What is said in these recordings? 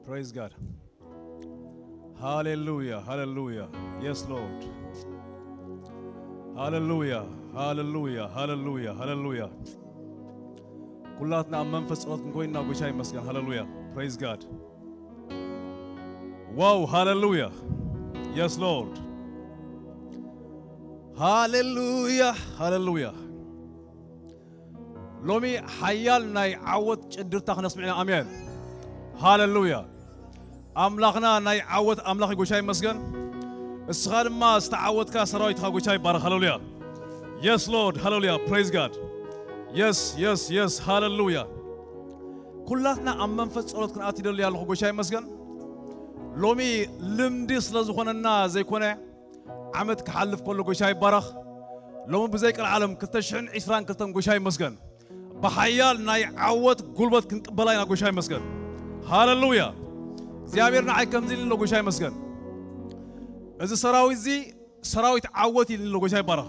Praise God. Hallelujah, hallelujah. Yes, Lord. Hallelujah, hallelujah, hallelujah, hallelujah. ኩላትና ኣብ መንፈስ ጸሎት ክንኮይንና ጎይታ ይመስገን። ሃሌሉያ። Praise God. Wow, ሃሌሉያ። Yes, Lord. ሃሌሉያ፣ ሃሌሉያ። ሎሚ ሓያል ናይ ዓወት ጭድርታ ክነስምዕና። ኣሜን። ሃሌሉያ። ኣምላኽና ናይ ዓወት ኣምላኽ ጎይታ ይመስገን። እስኻ ድማ ዝተዓወትካ ሰራዊትካ ጎይታ ይባረኽ። ሃሌሉያ። Yes, Lord. ሃሌሉያ። Praise God. Yes, yes, yes. ሃሌሉያ። ኩላትና ኣብ መንፈስ ጸሎት ክንኣት ይደሊ ኣለኹ። ጎይታ ይመስገን። ሎሚ ልምዲ ስለ ዝኾነና ዘይኮነ፣ ዓመት ክሓልፍ ከሎ ጎይታ ይባረኽ። ሎሚ ብዘይ ቀልዓለም ክልተ ሽሕን ዕስራን ክልተን ጎይታ ይመስገን። ብሓያል ናይ ዓወት ጉልበት ክንቅበላ ኢና። ጎይታ ይመስገን። ሃሌሉያ። እግዚኣብሔር ንዓይ ከምዚ ኢሉ ኣሎ። ጎይታ ይመስገን። እዚ ሰራዊት እዚ ሰራዊት ዓወት ኢሉ ኣሎ። ጎይታ ይባረኽ።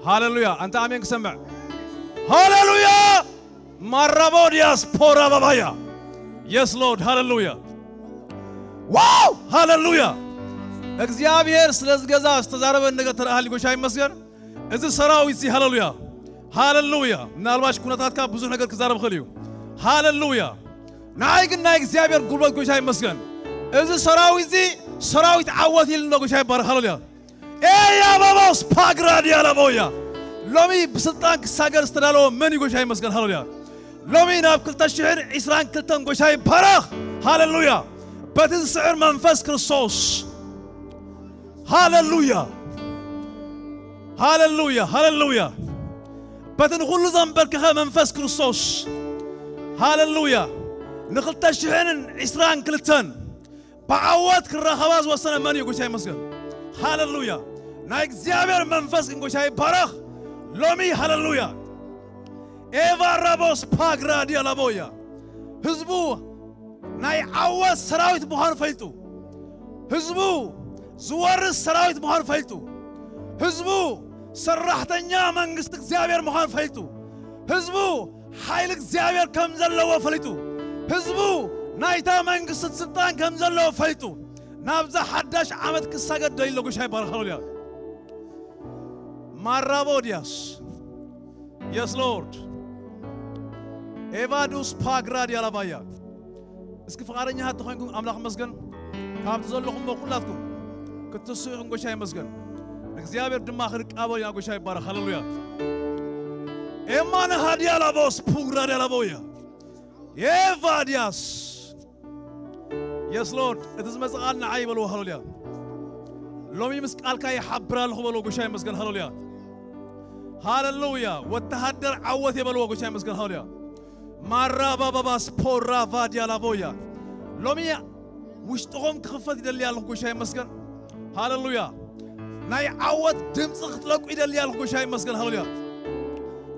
ሃሌሉያ። ኣንተ ኣሜን ክሰምዕ። ሃሌሉያ። ማራቦ ዲያስፖራ ባባያ። Yes, Lord. ሃሌሉያ። ዋው! ሃሌሉያ። እግዚኣብሔር ስለዚ ገዛ ዝተዛረበ ነገር ተረኣሃሊ። ጎይታ ይመስገን። እዚ ሰራዊት እዚ፣ ሃሌሉያ፣ ሃሌሉያ። ምናልባሽ ኩነታትካ ብዙሕ ነገር ክዛረብ ክእል እዩ። ሃሌሉያ። ንዓይ ግን ናይ እግዚኣብሔር ጉልበት፣ ጎይታ ይመስገን። እዚ ሰራዊት እዚ ሰራዊት ዓወት ኢሉ ኣሎ። ጎይታ ይባረኽ። ሃሌሉያ። ኤያ ባባስ ፓግራ ዲያላቦያ። ሎሚ ብስልጣን ክሳገር ዝተዳለወ መን እዩ? ጎይታ ይመስገን። ሃሌሉያ። ሎሚ ናብ ክልተ ሽሕን ዕስራን ክልተን ጎይታ ይባረኽ። ሃሌሉያ። በቲ ዝስዕር መንፈስ ክርስቶስ። ሃሌሉያ፣ ሃሌሉያ፣ ሃሌሉያ። በቲ ንኹሉ ዘንበርከኸ መንፈስ ክርስቶስ። ሃሌሉያ። ንክልተ ሽሕን ዕስራን ክልተን ብዓወት ክራኸባ ዝወሰነ መን እዩ? ጎይታ ይመስገን። ሃሌሉያ። ናይ እግዚኣብሔር መንፈስ ግን ጎይታ ይባረኽ። ሎሚ ሃሌሉያ። ኤቫ ራቦስ ፓግራ ዲያላቦያ። ህዝቡ ናይ ዓወት ሰራዊት ምዃኑ ፈልጡ። ህዝቡ ዝወርስ ሰራዊት ምዃኑ ፈልጡ። ህዝቡ ሰራሕተኛ መንግስቲ እግዚኣብሔር ምዃኑ ፈልጡ። ህዝቡ ሓይሊ እግዚኣብሔር ከም ዘለዎ ፈሊጡ። ህዝቡ ናይታ መንግስቲ ስልጣን ከም ዘለዎ ፈሊጡ። ናብዛ ሓዳሽ ዓመት ክሳገድ ደሊሎ። ጎይታ ይባረኽ። ሃሌሉያ። ማራቦ ዲያስ። Yes, Lord. ኤቫዱስ ፓግራ ዲያላባያ። እስኪ ፍቓደኛታት ተኾይንኩም ኣምላኽ መስገን። ካብቲ ዘለኹም ኩላትኩም ክትስኡ ኢኹም። ጎይታ ይመስገን። ንእግዚኣብሔር ድማ ክንቃበል ኢና። ጎይታ ይባረኽ። ሃሌሉያ። ኤማነ ሃዲያ ላቦስ ፑግራ ዲያላቦያ። ኤቫ ዲያስ። Yes, Lord. እቲ ዝመጽእ ቃል ንዓይ ይበልዎ። ሃሌሉያ። ሎሚ ምስ ቃልካ ይሓብር ኣለኹ በልዎ። ጎይታ ይመስገን። ሃሌሉያ። ሃሌሉያ። ወተሃደር ዓወት የበልዎ። ጎይታ ይመስገን። ሃሌሉያ። ማራ ባባባስ ፖራ ቫዲያ ላቦያ። ሎሚ ውሽጥኹም ክኽፈት ይደሊ ኣለኹ። ጎይታ ይመስገን። ሃሌሉያ። ናይ ዓወት ድምፂ ክትለቁ ይደሊ ኣለኹ። ጎይታ ይመስገን። ሃሌሉያ።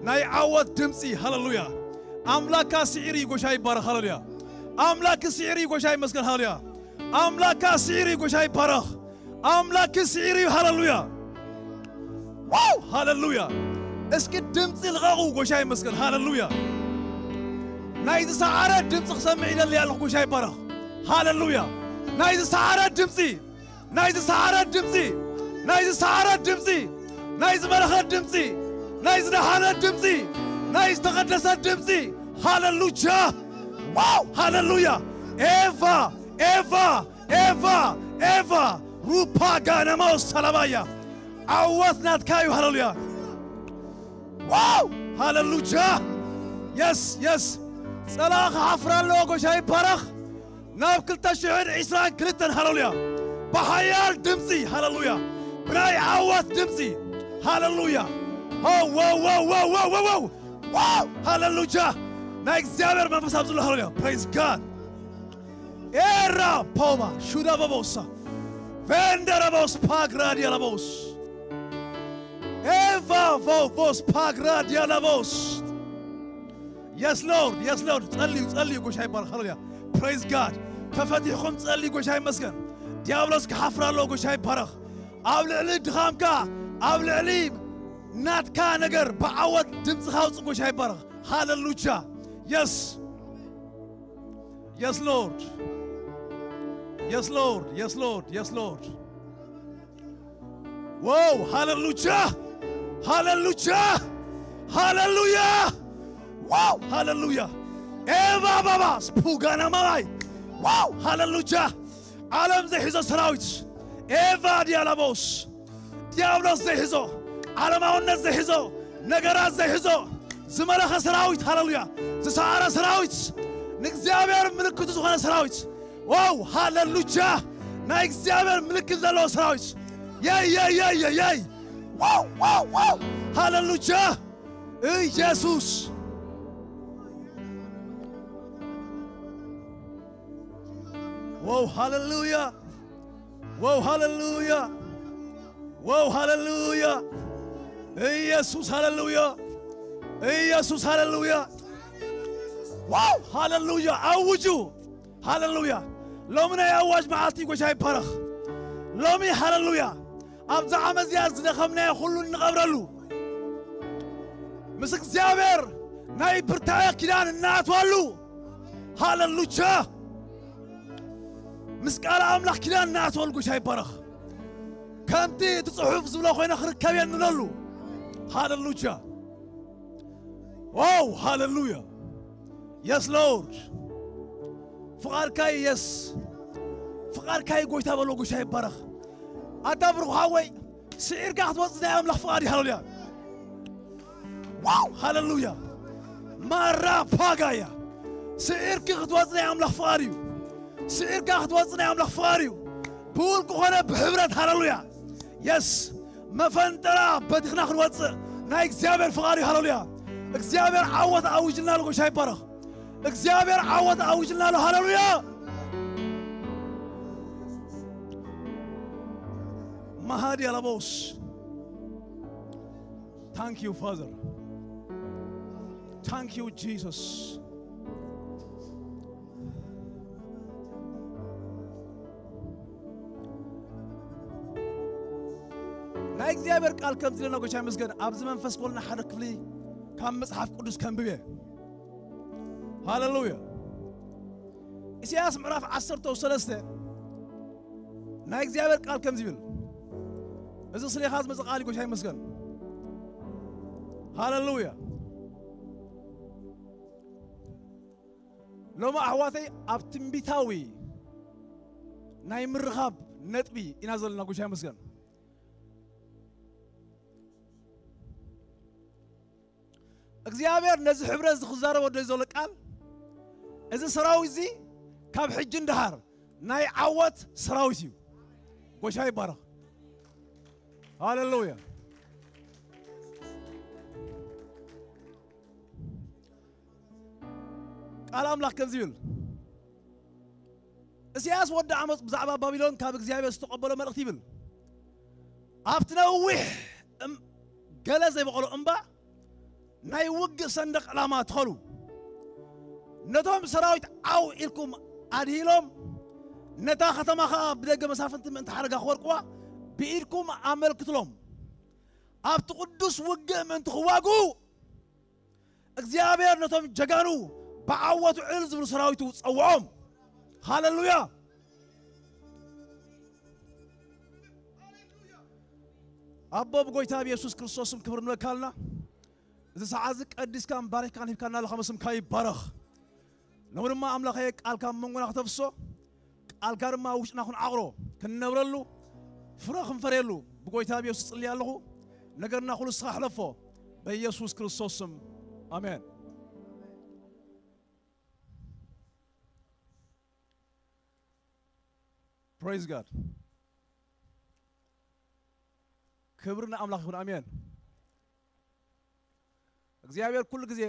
ናይ ዓወት ድምፂ። ሃሌሉያ። ኣምላካ ስዒር እዩ። ጎይታ ይባረኽ። ሃሌሉያ። ኣምላክ ስዒር እዩ። ጎይታ ይመስገን። ሃሌሉያ። ኣምላካ ስዒር እዩ። ጎይታ ይባረኽ። ኣምላክ ስዒር እዩ። ሃሌሉያ። ዋው! ሃሌሉያ። እስኪ ድምፂ ልቐቑ። ጎይታ ይመስገን። ሃሌሉያ። ናይ ዝሰዓረ ድምፂ ክሰምዕ ይደሊ ኣለኹ። ጎይታ ይባረኽ። ሃሌሉያ። ናይ ዝሰዓረ ድምፂ፣ ናይ ዝሰዓረ ድምፂ፣ ናይ ዝሰዓረ ድምፂ፣ ናይ ዝበረኸ ድምፂ፣ ናይ ዝደሓነ ድምፂ፣ ናይ ዝተቐደሰ ድምፂ። ሃሌሉያ። ዋው! ሃሌሉያ። ኤቫ፣ ኤቫ፣ ኤቫ፣ ኤቫ። ሩፓ ጋነማውስ ሰላባያ። ዓወት ናትካ እዩ። ሃሌሉያ። ዋው! ሃሌሉያ። የስ፣ የስ። ጸላኢ ክሓፍር ኣለዎ። ጎይታ ይባረኽ። ናብ ክልተ ሽሕን ዕስራን ክልተን። ሃሌሉያ። ብሓያል ድምፂ። ሃሌሉያ። ብናይ ዓወት ድምፂ። ሃሌሉያ። ሆ፣ ዎ፣ ዎ፣ ዎ። ዋው! ሃሌሉያ። ናይ እግዚኣብሔር መንፈስ ኣብዚ ዘሎ። ሃሌሉያ። Praise God. ኤራ ፖባ ሹዳ በቦሳ ቬንደረቦስ ፓግራ ዲያላቦስ ኤቫ ቮቮስ ፓግራ ዲያላቦስ። Yes, Lord. Yes, Lord. ጸልዩ፣ ጸልዩ። ጎይታ ይባረኽ። ሃሌሉያ። Praise God. ተፈቲሕኩም ጸልዩ። ጎይታ ይመስገን። ዲያብሎስ ክሓፍር ኣለዎ። ጎይታ ይባረኽ። ኣብ ልዕሊ ድኻምካ፣ ኣብ ልዕሊ ናትካ ነገር ብዓወት ድምፅኻ ኣውፅእ። ጎይታ ይባረኽ። ሃሌሉያ። Yes. Yes, Lord. Yes, Lord. Yes, Lord. Yes, Lord. Wow, ሃሌሉያ! ሃሌሉያ! ሃሌሉያ! ዋው፣ ሃሌሉያ! ኤባ ባባ ስፑጋና ማማይ። ዋው፣ ሃሌሉያ! ዓለም ዘይሕዞ ሰራዊት፣ ኤቫ ዲያላቦስ፣ ዲያብሎስ ዘይሕዞ፣ ዓለማውነት ዘይሕዞ፣ ነገራት ዘይሕዞ ዝመለኸ ሰራዊት፣ ሃሌሉያ! ዝሰዓረ ሰራዊት፣ ንእግዚኣብሔር ምልክቱ ዝኾነ ሰራዊት። ዋው፣ ሃሌሉያ! ናይ እግዚኣብሔር ምልክት ዘለዎ ሰራዊት። የይ፣ የይ፣ የይ፣ የይ፣ የይ! ዋው፣ ዋው፣ ዋው! ሃሌሉያ! ኢየሱስ! ዋው፣ ሃሌሉያ! ዋው፣ ሃሌሉያ! ዋው፣ ሃሌሉያ! ኢየሱስ፣ ሃሌሉያ! ኢየሱስ፣ ሃሌሉያ! ዋው፣ ሃሌሉያ! ኣውጁ! ሃሌሉያ! ሎሚ ናይ ኣዋጅ መዓልቲ፣ ጎይታ ይባረኽ። ሎሚ፣ ሃሌሉያ! ኣብዛ ዓመት እዚኣ ዝደኸምናዮ ኩሉ እንቐብረሉ፣ ምስ እግዚኣብሔር ናይ ብርታዐ ኪዳን እናኣትዋሉ። ሃሌሉያ! ምስ ቃል ኣምላኽ ኪዳን እናኣትወሉ፣ ጎይታ ይባረኽ። ከምቲ እቲ ጽሑፍ ዝብሎ ኮይነ ክርከብ እየ እንብለሉ። ሃሌሉያ! ዋው፣ ሃሌሉያ! የስ ሎርድ፣ ፍቓድካ እዩ። የስ፣ ፍቓድካ እዩ ጎይታ በሎ። ጎይታ ይባረኽ። ኣታ ብሩኽ ሓወይ፣ ስዒርካ ክትወጽእ ናይ ኣምላኽ ፍቓድ እዩ። ሃሌሉያ! ዋው፣ ሃሌሉያ! ማራ ፓጋያ፣ ስዒርኪ ክትወጽእ ናይ ኣምላኽ ፍቓድ እዩ። ስዒርካ ክትወጽእ ናይ ኣምላኽ ፍቓድ እዩ። ብውልቂ ኮነ ብሕብረት፣ ሃሌሉያ! የስ፣ መፈንጠራ በቲኽና ክንወጽእ ናይ እግዚኣብሔር ፍቓድ እዩ። ሃሌሉያ! እግዚኣብሔር ዓወት ኣውጅልና ኣሎ። ጎይታ ይባረኽ። እግዚኣብሔር ዓወት ኣውጅልና ኣሎ። ሃሌሉያ! ማሃዲ ኣላቦስ። Thank you, Father. Thank you, Jesus. ናይ እግዚኣብሔር ቃል ከምዚ ኢለና፣ ጎይታ ይመስገን። ኣብዚ መንፈስ ኮልና ሓደ ክፍሊ ካብ መጽሓፍ ቅዱስ ከንብብ እየ። ሃሌሉያ። ኢሳያስ ምዕራፍ ዓሰርተ ሰለስተ ናይ እግዚኣብሔር ቃል ከምዚ ይብል። እዚ ስሌኻ ዝመጸ ቃል እዩ፣ ጎይታ ይመስገን። ሃሌሉያ። ሎሚ ኣሕዋተይ ኣብ ትንቢታዊ ናይ ምርኻብ ነጥቢ ኢና ዘለና፣ ጎይታ ይመስገን። እግዚኣብሔር ነዚ ሕብረት እዚ ክዛረቦ ደይ ዘሎ ቃል፣ እዚ ሰራዊት እዚ ካብ ሕጂ እንድሃር ናይ ዓወት ሰራዊት እዩ። ጎይታ ይባረኽ። ሃሌሉያ። ቃል ኣምላኽ ከምዚ ይብል። እስያስ ወዲ ዓሞጽ ብዛዕባ ባቢሎን ካብ እግዚኣብሔር ዝተቐበሎ መልእኽቲ ይብል። ኣብቲ ነዊሕ እም-፣ ገለ ዘይበቐሎ እምባ ናይ ውግእ ሰንደቕ ዕላማ ትኸሉ። ነቶም ሰራዊት ዓው ኢልኩም ኣድሂሎም፣ ነታ ከተማ ኸኣ ብደገ መሳፍንቲ ምእንቲ ሓደጋ ክወርቅዋ ብኢድኩም ኣመልክትሎም። ኣብቲ ቅዱስ ውግእ ምእንቲ ክዋግኡ እግዚኣብሔር ነቶም ጀጋኑ ብዓወት ውዕል ዝብሉ ሰራዊቱ ጸውዖም። ሃሌሉያ። ኣቦ ብጎይታ ብየሱስ ክርስቶስም ክብሪ ንበካልና። እዚ ሰዓት እዚ ቀዲስካን ባሪኽካን ሂብካና ኣለኻ፣ ስምካ ይባረኽ። ሎሚ ድማ ኣምላኸ ቃልካ ኣብ መንጎና ከተፍሶ፣ ቃልካ ድማ ኣብ ውሽጥና ክንዓቕሮ፣ ክንነብረሉ፣ ፍረ ክንፈርየሉ ብጎይታ ብየሱስ ጽልይ ኣለኹ። ነገርና ኩሉ ንስኻ ሕለፎ፣ በኢየሱስ ክርስቶስ ስም። ኣሜን። Praise God። ክብሪ ንኣምላኽ ይኹን። ኣሜን። እግዚኣብሔር ኩሉ ግዜ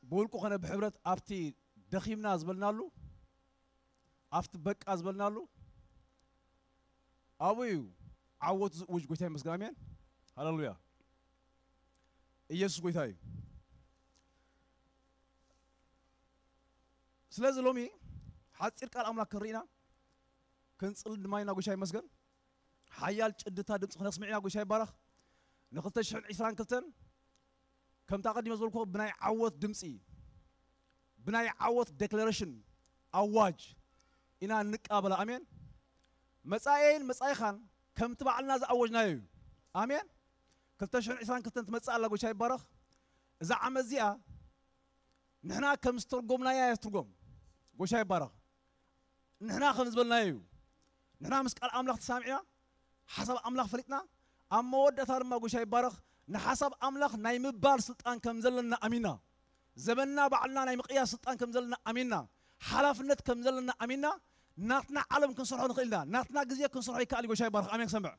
ብውልቁ ኾነ ብሕብረት ኣብቲ ደኺምና ዝበልናሉ፣ ኣብቲ በቃ ዝበልናሉ፣ ኣብኡ እዩ ዓወቱ ዝእውጅ። ጎይታ ይመስገን። ኣሜን። ሃሌሉያ። ኢየሱስ ጎይታ እዩ። ስለዚ ሎሚ ሓጺር ቃል ኣምላኽ ክንርኢና፣ ክንጽልን ድማ ኢና። ጎይታ ይመስገን። ሓያል ጭድታ ድምፂ ክነስምዕ ኢና። ጎይታ ይባረኽ። ንክልተ ሽሕን ዕስራን ክልተን ከምታ ቀዲመ ዝበልኩ ብናይ ዓወት ድምፂ፣ ብናይ ዓወት ዴክለሬሽን ኣዋጅ ኢና እንቃበላ። ኣሜን። መጻኤይን መጻኢኻን ከምቲ ባዕልና ዝኣወጅናዮ እዩ። ኣሜን። ክልተ ሽሕን ዕስራን ክልተን ትመጽእ ኣላ፣ ጎይታ ይባረኽ። እዛ ዓመት እዚኣ ንሕና ከም ዝተርጎምናያ እያ ትርጎም። ጎይታ ይባረኽ። ንሕና ከም ዝበልናዮ እዩ። ንሕና ምስ ቃል ኣምላኽ ተሳሚዕና፣ ሓሳብ ኣምላኽ ፈሊጥና፣ ኣብ መወዳእታ ድማ ጎይታ ይባረኽ፣ ንሓሳብ ኣምላኽ ናይ ምባል ስልጣን ከም ዘለና ኣሚና፣ ዘበንና ባዕልና ናይ ምቕያር ስልጣን ከም ዘለና ኣሚና፣ ሓላፍነት ከም ዘለና ኣሚና፣ ናትና ዓለም ክንሰርሖ ንኽእል ኢና። ናትና ግዜ ክንሰርሖ ይከኣል እዩ። ጎይታ ይባረኽ። ኣሜን። ክሰምዕ።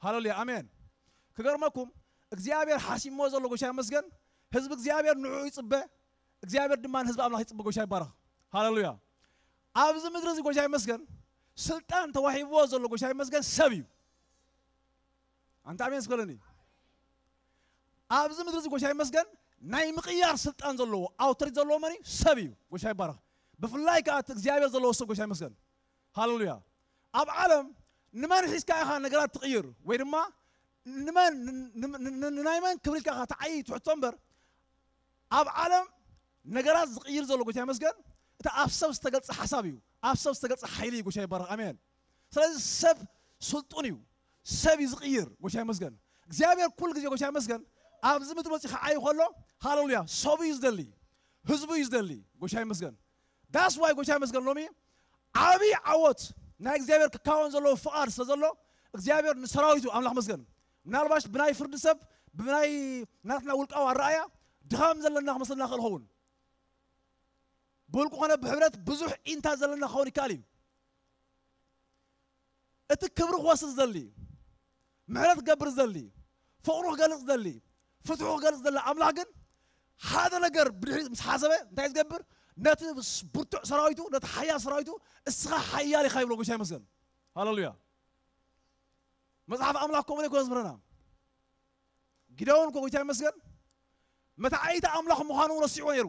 ሃሌሉያ። ኣሜን። ክገርመኩም፣ እግዚኣብሔር ሓሲሞ ዘሎ፣ ጎይታ ይመስገን፣ ህዝቢ እግዚኣብሔር ንዕኡ ይጽበ፣ እግዚኣብሔር ድማ ንህዝቢ ኣምላኽ ይጽበ። ጎይታ ይባረኽ። ሃሌሉያ። ኣብዚ ምድሪ እዚ፣ ጎይታ ይመስገን፣ ስልጣን ተዋሂብዎ ዘሎ፣ ጎይታ ይመስገን፣ ሰብ እዩ። ኣንታ ኣሜን ስበለኒ። ኣብዚ ምድሪ እዚ፣ ጎይታ ይመስገን፣ ናይ ምቕያር ስልጣን ዘለዎ፣ ኣውቶሪቲ ዘለዎ መን እዩ? ሰብ እዩ። ጎይታ ይባረኽ። ብፍላይ ከኣ እቲ እግዚኣብሔር ዘለዎ ሰብ፣ ጎይታ ይመስገን። ሃሌሉያ። ኣብ ዓለም ንመን ሒዝካ ኢኻ ነገራት ትቕይር? ወይ ድማ ንመን፣ ን-፣ ን-፣ ን-፣ ንናይ መን ክብሪ ኢልካ ኢኻ ትዓዪ ትሕቶ እምበር፣ ኣብ ዓለም ነገራት ዝቕይር ዘሎ፣ ጎይታ ይመስገን፣ እቲ ኣብ ሰብ ዝተገልጸ ሓሳብ እዩ። ኣብ ሰብ ዝተገልጸ ሓይሊ እዩ። ጎይታ ይባረኽ። ኣሜን። ስለዚ ሰብ ስልጡን እዩ። ሰብ እዩ ዝቕይር። ጎይታ ይመስገን። እግዚኣብሔር ኩሉ ግዜ፣ ጎይታ ይመስገን፣ ኣብዚ ምድሪ መጺኡ ክዓዪ ከሎ፣ ሃሌሉያ፣ ሰቡ እዩ ዝደሊ፣ ህዝቡ እዩ ዝደሊ። ጎይታ ይመስገን። ዳስ ዋይ፣ ጎይታ ይመስገን፣ ሎሚ ዓብዪ ዓወት ናይ እግዚኣብሔር ክካወን ዘለዎ ፍቓድ ስለ ዘሎ፣ እግዚኣብሔር ንሰራዊቱ ኣምላኽ መስገን። ምናልባሽ ብናይ ፍርዲ ሰብ፣ ብናይ ናትና ውልቃዊ ኣረኣያ ድኻም ዘለና ክመስለና ክእል ኸውን። ብውልቂ ኮነ ብሕብረት ብዙሕ ኢንታ ዘለና ክኸውን ይከኣል እዩ። እቲ ክብሪ ክወስድ ዝደሊ፣ ምሕረት ክገብር ዝደሊ፣ ፍቕሩ ክገልጽ ዝደሊ፣ ፍትሑ ክገልጽ ዝደሊ ኣምላኽ ግን ሓደ ነገር ብድሕሪት ምስ ሓሰበ እንታይ ዝገብር? ነቲ ብርቱዕ ሰራዊቱ፣ ነቲ ሓያል ሰራዊቱ፣ እስኻ ሓያል ኢኻ ይብሎ። ጎይታ ይመስገን። ሃሌሉያ። መጽሓፍ ኣምላኽ ከምኡ ኢሉ እኮ ዘምህረና። ጊደዎን እኮ፣ ጎይታ ይመስገን፣ መታዓይታ ኣምላኽ ምዃኑ እውን ረሲዕዎ ነይሩ።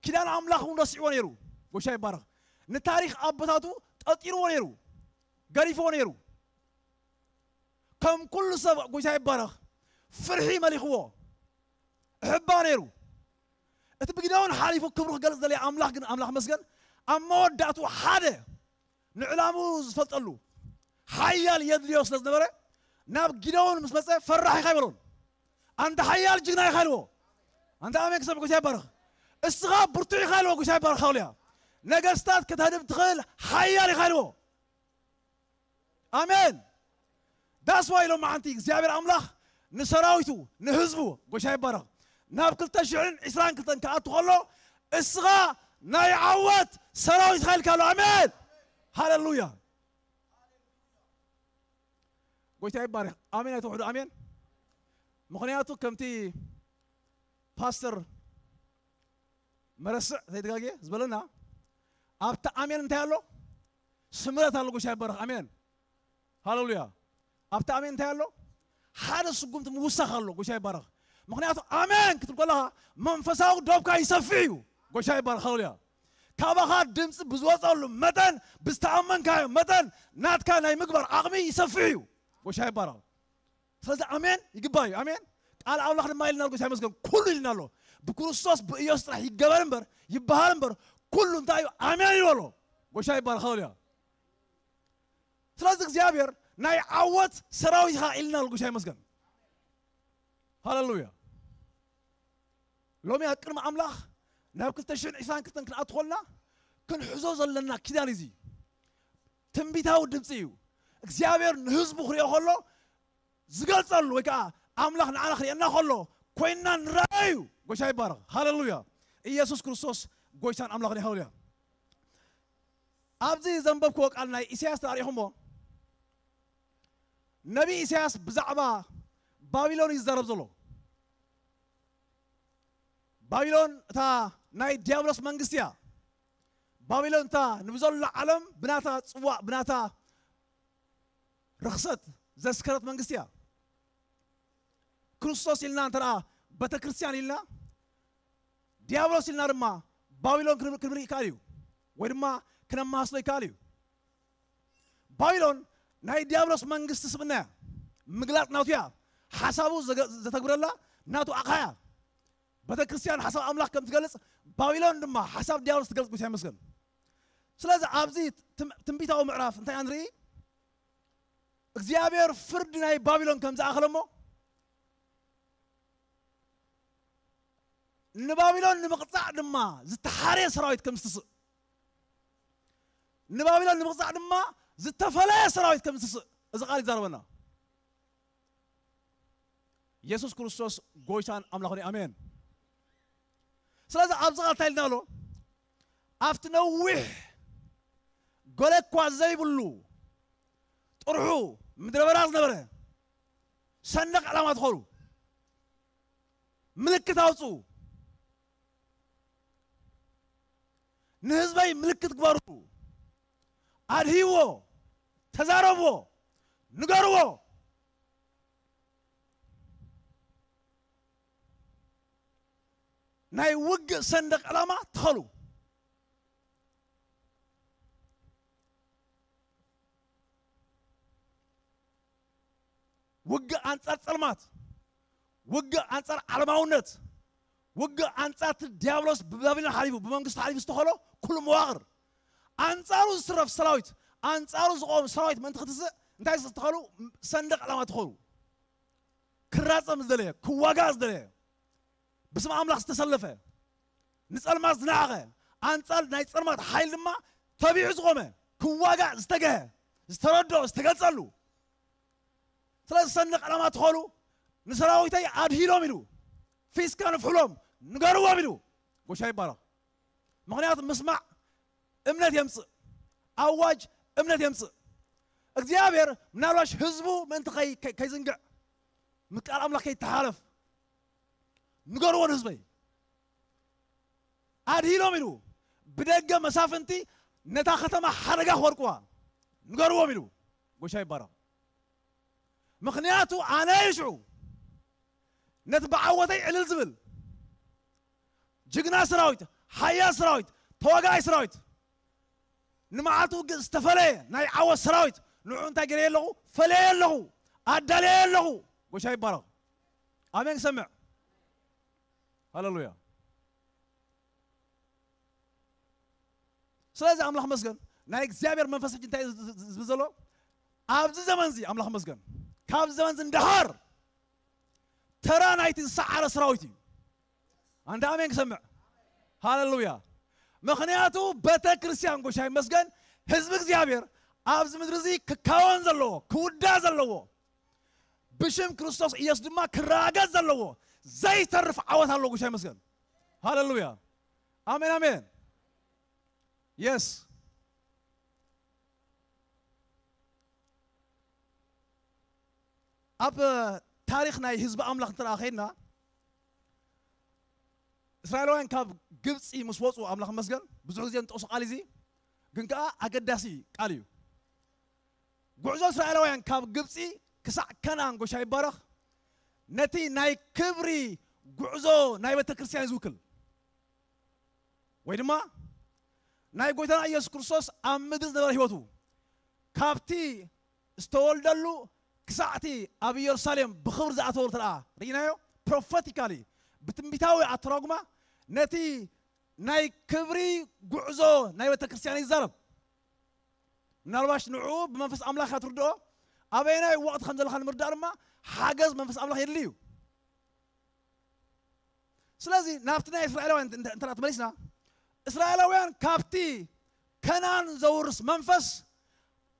ኪዳን ኣምላኽ እውን ረሲዕዎ ነይሩ። ጎይታ ይባረኽ። ንታሪኽ ኣቦታቱ ጠጢርዎ ነይሩ፣ ገሪፍዎ ነይሩ። ከም ኩሉ ሰብ፣ ጎይታ ይባረኽ፣ ፍርሒ መሊኽዎ፣ እሕባ ነይሩ። እቲ ብጊደዎን ሓሊፉ ክብሩ ክገልጽ ዝደለየ ኣምላኽ ግን፣ ኣምላኽ መስገን፣ ኣብ መወዳእቱ ሓደ ንዕላምኡ ዝፈልጠሉ ሓያል የድልዮ ስለ ዝነበረ፣ ናብ ጊደዎን ምስ መጸ፣ ፈራሕ ኢኻ ኣይበሎን። ኣንታ ሓያል ጅግና ኢኻ ኢልዎ። ኣንታ ኣሜን ክሰምዕ፣ ጎይታ ይባረኽ። እስኻ ብርቱዕ ኢኻ ኢልዎ። ጎይታ ይባረኽ። ሃሌሉያ። ነገስታት ከተህድም ትኽእል ሓያል ኢኻ ኢልዎ። ኣሜን። ዳስ ዋይ ሎማዓንቲ እግዚኣብሔር ኣምላኽ ንሰራዊቱ፣ ንህዝቡ፣ ጎይታ ይባረኽ፣ ናብ ክልተ ሽሕን ዕስራን ክልተን ክኣቱ ከሎ፣ እስኻ ናይ ዓወት ሰራዊት ኢኻ ኢልካ ኣሎ። ኣሜን። ሃሌሉያ። ጎይታ ይባረኽ። ኣሜን ኣይትውሕዱ። ኣሜን። ምኽንያቱ ከምቲ ፓስተር መረስዕ ዘይተጋግየ ዝበለና፣ ኣብቲ ኣሜን እንታይ ኣሎ? ስምረት ኣሎ። ጎይታ ይባረኽ። ኣሜን። ሃሌሉያ። ኣብቲ ኣሜን እንታይ ኣሎ? ሓደ ስጉምቲ ምውሳኽ ኣሎ። ጎይታ ይባረኽ። ምኽንያቱ ኣሜን ክትብል ከለኻ መንፈሳዊ ዶብካ ይሰፍሕ እዩ። ጎይታ ይባረኽ። ሃሌሉያ። ካባኻ ድምፂ ብዝወፀሉ መጠን፣ ብዝተኣመንካዮ መጠን ናትካ ናይ ምግባር ዓቕሚ ይሰፍሕ እዩ። ጎይታ ይባረኽ። ስለዚ ኣሜን ይግባእ እዩ። ኣሜን። ቃል ኣምላኽ ድማ ኢልና፣ ጎይታ ይመስገን፣ ኩሉ ኢልና ኣሎ። ብክርስቶስ ብኢየሱስ ጥራሕ ይገበር እምበር፣ ይበሃል እምበር፣ ኩሉ እንታይ እዩ? ኣሜን ይበሎ። ጎይታ ይባረኽ። ሃሌሉያ። ስለዚ እግዚኣብሔር ናይ ዓወት ሰራዊት ኢኻ ኢልና ኣሎ። ጎይታ ይመስገን። ሃሌሉያ። ሎሚ ኣብ ቅድሚ ኣምላኽ ናብ ክልተ ሽሕን ዕስራን ክልተን ክንኣቱ ከለና ክንሕዞ ዘለና ኪዳን እዚ ትንቢታዊ ድምፂ እዩ። እግዚኣብሔር ንህዝቡ ክሪኦ ከሎ ዝገልጸሉ ወይ ከዓ ኣምላኽ ንዓና ክርእየና ከሎ ኮይንና ንረኣዮ እዩ። ጎይታ ይባረኽ። ሃሌሉያ። ኢየሱስ ክርስቶስ ጎይታን ኣምላኽን እዩ። ሃሌሉያ። ኣብዚ ዘንበብክዎ ቃል ናይ ኢሳያስ ተኣሪኹሞ ነቢ ኢሳያስ ብዛዕባ ባቢሎን እዩ ዝዛረብ ዘሎ። ባቢሎን እታ ናይ ዲያብሎስ መንግስቲ እያ። ባቢሎን እታ ንብዘሎ ዓለም ብናታ ጽዋእ ብናታ ርኽሰት ዘስከረት መንግስቲ እያ። ክርስቶስ ኢልና እንተ ደኣ ቤተ ክርስቲያን ኢልና ዲያብሎስ ኢልና ድማ ባቢሎን ክንብል ይከኣል እዩ፣ ወይ ድማ ክነመሳስሎ ይከኣል እዩ። ባቢሎን ናይ ዲያብሎስ መንግስቲ ስብእና እያ። ምግላጽ ናቱ እያ። ሓሳቡ ዘተግብረላ ናቱ ኣቕሓ እያ። ቤተ ክርስቲያን ሓሳብ ኣምላኽ ከም ትገልጽ፣ ባቢሎን ድማ ሓሳብ ዲያብሎስ ትገልጽ። ጎይታ ይመስገን። ስለዚ ኣብዚ ትም- ትንቢታዊ ምዕራፍ እንታይ ንርኢ? እግዚኣብሔር ፍርዲ ናይ ባቢሎን ከም ዝኣኸለ እሞ፣ ንባቢሎን ንምቕጻዕ ድማ ዝተሓርየ ሰራዊት ከም ዝትስእ፣ ንባቢሎን ንምቕጻዕ ድማ ዝተፈለየ ሰራዊት ከም ዝትስእ እዚ ቃል ይዛረበና። ኢየሱስ ክርስቶስ ጎይታን ኣምላኽን እዩ። ኣሜን። ስለዚ ኣብዚ ቃል እንታይ ኢልና ኣሎ? ኣብቲ ነዊሕ ገለ እኳ ዘይብሉ ጥርሑ ምድረ በዳ ዝነበረ ሰንደቕ ዕላማ ትኸሉ፣ ምልክት ኣውፅኡ፣ ንህዝበይ ምልክት ግበሩ፣ ኣድህይዎ፣ ተዛረብዎ፣ ንገርዎ። ናይ ውግእ ሰንደቕ ዕላማ ትኸሉ። ውግእ ኣንጻር ጸልማት፣ ውግእ ኣንጻር ዓለማውነት፣ ውግእ ኣንጻር እቲ ዲያብሎስ ብባቢሎን ሓሊፉ ብመንግስቱ ሓሊፉ ዝተኸሎ ኩሉ መዋቕር፣ ኣንጻሩ ዝስረፍ ሰራዊት፣ ኣንጻሩ ዝቆም ሰራዊት ምእንቲ ክትስእ እንታይ ዝተኸሉ? ሰንደቕ ዕላማ ትኸሉ። ክራጸም ዝደለየ፣ ክዋጋእ ዝደለየ፣ ብስም ኣምላኽ ዝተሰለፈ፣ ንጸልማት ዝነዓቐ፣ ኣንጻር ናይ ጸልማት ሓይል ድማ ተቢዑ ዝቆመ፣ ክዋጋእ ዝተገሀ፣ ዝተረድኦ፣ ዝተገልጸሉ። ስለዚ ሰንደቕ ዕላማ ትኸሉ፣ ንሰራዊተይ ኣድሂሎም ኢሉ፣ ፊስካ ንፍሕሎም፣ ንገርዎም ኢሉ። ጎሻ ይባረኽ። ምኽንያቱ ምስማዕ እምነት የምጽእ። ኣዋጅ እምነት የምጽእ። እግዚኣብሔር ምናልባሽ ህዝቡ ምእንቲ ከይ- ከይ- ከይዝንግዕ፣ ምስ ቃል ኣምላኽ ከይተሓለፍ፣ ንገርዎ ንህዝበይ። ኣድሂሎም ኢሉ፣ ብደገ መሳፍንቲ ነታ ከተማ ሓደጋ ክወድቅዋ ንገርዎም ኢሉ። ጎሻ ይባረኽ። ምኽንያቱ ኣነ እየ ሽዑ ነቲ ብዓወተይ ዕልል ዝብል ጅግና ሰራዊት፣ ሓያል ሰራዊት፣ ተዋጋኣይ ሰራዊት፣ ንመዓልቲ ውግእ ዝተፈለየ ናይ ዓወት ሰራዊት፣ ንዑ እንታይ ገይረ ኣለኹ? ፈለየ ኣለኹ፣ ኣዳልየ ኣለኹ። ጎሻ ይባረኽ። ኣሜን ክሰምዕ። ሃሌሉያ። ስለዚ ኣምላኽ መስገን፣ ናይ እግዚኣብሔር መንፈስ ሕጂ እንታይ እዩ ዝ- ዝ- ዝብል ዘሎ? ኣብዚ ዘመን እዚ ኣምላኽ መስገን፣ ካብዚ ዘመን እዚ እንዳሃር ተራ ናይቲ ዝሰዓረ ሰራዊት እዩ። ኣንዳ ኣሜን ክሰምዕ። ሃሌሉያ። ምኽንያቱ ቤተ ክርስቲያን፣ ጎሻ ይመስገን፣ ህዝቢ እግዚኣብሔር ኣብዚ ምድሪ እዚ ክካወን ዘለዎ፣ ክውዳእ ዘለዎ፣ ብሽም ክርስቶስ ኢየሱስ ድማ ክረጋገጽ ዘለዎ ዘይተርፍ ዓወት ኣሎ። ጎሻ ይመስገን። ሃሌሉያ። ኣሜን፣ ኣሜን። የስ። ኣብ ታሪኽ ናይ ህዝቢ ኣምላኽ እንተ ኸይድና፣ እስራኤላውያን ካብ ግብፂ ምስ ወፁ፣ ኣምላኽ መስገን፣ ብዙሕ ግዜ ንጠቕሶ ቃል እዚ ግን ከዓ ኣገዳሲ ቃል እዩ። ጉዕዞ እስራኤላውያን ካብ ግብፂ ክሳዕ ከነኣን፣ ጎሻ ይባረኽ፣ ነቲ ናይ ክብሪ ጉዕዞ ናይ ቤተ ክርስቲያን እዩ ዝውክል። ወይ ድማ ናይ ጎይታና ኢየሱስ ክርስቶስ ኣብ ምድሪ ዝነበረ ህይወቱ፣ ካብቲ ዝተወልደሉ ክሳዕቲ ኣብ ኢየሩሳሌም ብኽብሪ ዝኣተወሉ ተደኣ ርኢናዮ። ፕሮፌቲካሊ፣ ብትንቢታዊ ኣተራጉማ፣ ነቲ ናይ ክብሪ ጉዕዞ ናይ ቤተ ክርስቲያን ይዛረብ። ምናልባሽ ንዕኡ ብመንፈስ ኣምላኽ እያ ትርድኦ። ኣበየናይ ወቕቲ ከም ዘለኻ ንምርዳእ ድማ ሓገዝ መንፈስ ኣምላኽ የድሊ እዩ። ስለዚ ናብቲ ናይ እስራኤላውያን እንተ- እንተ ተመሊስና፣ እስራኤላውያን ካብቲ ከናን ዘውርስ መንፈስ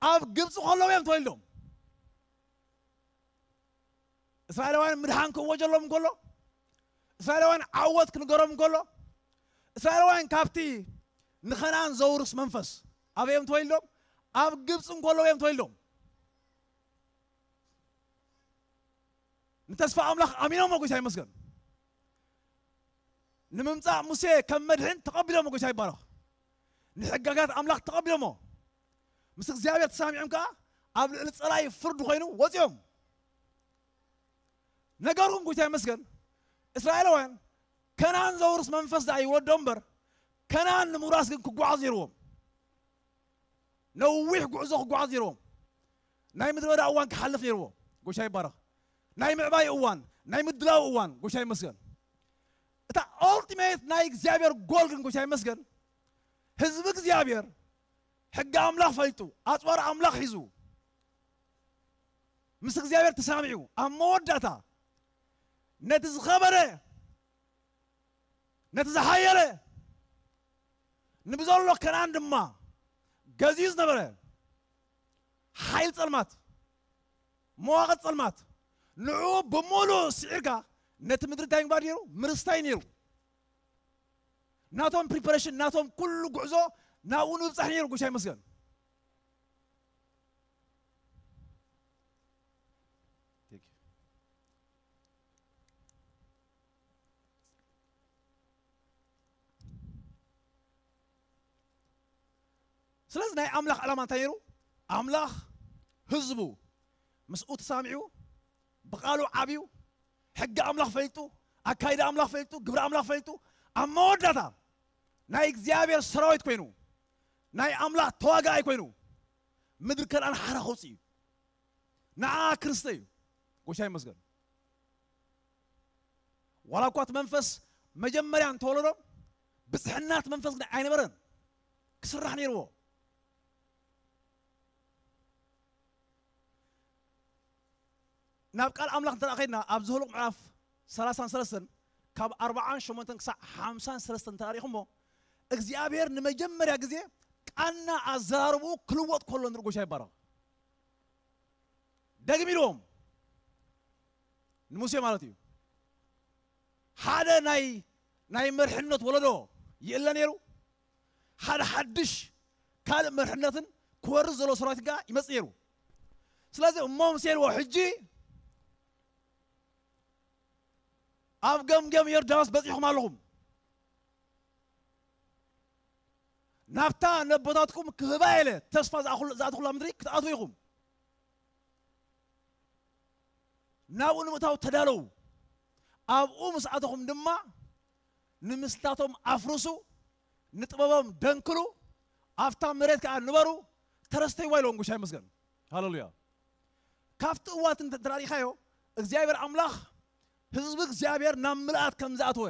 ኣብ ግብፂ ከለዉ እዮም ተወሊዶም። እስራኤላውያን ምድሓን ክእወጀሎም እንከሎ፣ እስራኤላውያን ዓወት ክንገሮም እንከሎ፣ እስራኤላውያን ካብቲ ንኸናን ዘውርስ መንፈስ ኣበይ እዮም ተወሊዶም? ኣብ ግብፂ እንከለዉ እዮም ተወሊዶም። ንተስፋ ኣምላኽ ኣሚኖሞ፣ ጎይታ ይመስገን። ንምምፃእ ሙሴ ከም መድሕን ተቐቢሎሞ፣ ጎይታ ይባረኽ። ንሕጋጋት ኣምላኽ ተቐቢሎሞ፣ ምስ እግዚኣብሔር ተሰማሚዖም ከዓ ኣብ ልዕሊ ፀላኢ ፍርዲ ኮይኑ ወፂኦም። ነገር ግን፣ ጎይታ ይመስገን፣ እስራኤላውያን ከናን ዘውርስ መንፈስ ደኣ ይወርዶም እምበር፣ ከናን ንምውራስ ግን ክጓዓዙ ነይርዎም። ነዊሕ ጉዕዞ ክጓዓዝ ነይርዎም። ናይ ምድረ በዳ እዋን ክሓልፍ ነይርዎ። ጎይታ ይባረኽ። ናይ ምዕባይ እዋን፣ ናይ ምድላው እዋን፣ ጎይታ ይመስገን። እታ ኦልቲሜት ናይ እግዚኣብሔር ጎል ግን፣ ጎይታ ይመስገን፣ ህዝቢ እግዚኣብሔር ሕጊ ኣምላኽ ፈልጡ፣ ኣጽዋር ኣምላኽ ሒዙ፣ ምስ እግዚኣብሔር ተሰማሚዑ፣ ኣብ መወዳእታ ነቲ ዝኸበረ፣ ነቲ ዝሓየለ፣ ንብዘሎ ከነኣን ድማ ገዚኡ ዝነበረ ሓይል ጸልማት፣ መዋቕር ጸልማት፣ ንዕኡ ብምሉእ ስዒርካ ነቲ ምድሪ እንታይ ምግባር ነይሩ? ምርስታይ ነይሩ። ናቶም ፕሪፓሬሽን፣ ናቶም ኩሉ ጉዕዞ ናብኡ ንምብጻሕ ነይሩ። ጎይታ ይመስገን። Thank you። ስለዚ ናይ ኣምላኽ ዕላማ እንታይ ነይሩ? ኣምላኽ ህዝቡ ምስኡ ተሳሚዑ፣ ብቓሉ ዓብዩ፣ ሕጊ ኣምላኽ ፈሊጡ፣ ኣካይዳ ኣምላኽ ፈሊጡ፣ ግብሪ ኣምላኽ ፈሊጡ፣ ኣብ መወዳእታ ናይ እግዚኣብሔር ሰራዊት ኮይኑ፣ ናይ ኣምላኽ ተዋጋኣይ ኮይኑ፣ ምድሪ ከነኣን ሓራ ከውፅእ እዩ። ንዓ ክርስተ እዩ። ጎይታ ይመስገን። ዋላ እኳ እቲ መንፈስ መጀመርያ እንተወለዶ፣ ብፅሕናት መንፈስ ግን ኣይነበረን። ክስራሕ ነይርዎ። ናብ ቃል ኣምላኽ እንተ ደኣ ኸድና፣ ኣብ ዘሁልቕ ምዕራፍ ሰላሳን ሰለስተን፣ ካብ ኣርብዓን ሸሞንተን ክሳዕ ሓምሳን ሰለስተን እንተ ደኣ ርኢኹሞ፣ እግዚኣብሔር ንመጀመርያ ግዜ ቃና ኣዘራርብኡ ክልወጥ ከሎ ንርኢ። ጎይታ ይባረኽ። ደግም ኢልዎም፣ ንሙሴ ማለት እዩ። ሓደ ናይ፣ ናይ መርሕነት ወለዶ ይእለ ነይሩ። ሓደ ሓድሽ ካልእ መርሕነትን ክወርድ ዘሎ ሰራዊት ጋር ይመጽእ ነይሩ። ስለዚ እሞ ሙሴ ኢልዎ፣ ሕጂ ኣብ ገምገም ዮርዳኖስ በጺሕኩም ኣለኹም። ናብታ ነቦታትኩም ክህባ ኢለ ተስፋ ዝኣኹል-፣ ዝኣትኹላ ምድሪ ክትኣትዉ ኢኹም። ናብኡ ንምእታው ተዳለዉ። ኣብኡ ምስ ኣተኹም ድማ ንምስልታቶም ኣፍርሱ፣ ንጥበቦም ደንክሉ፣ ኣብታ መሬት ከኣ ንበሩ፣ ተረስተይዋ ኢለዎም። ጎይታ ይመስገን። ሃሌሉያ። ካብቲ እዋን እንተ-፣ እንተ ርኢኻዮ፣ እግዚኣብሔር ኣምላኽ ህዝቢ እግዚኣብሔር ናብ ምልኣት ከም ዝኣተወ፣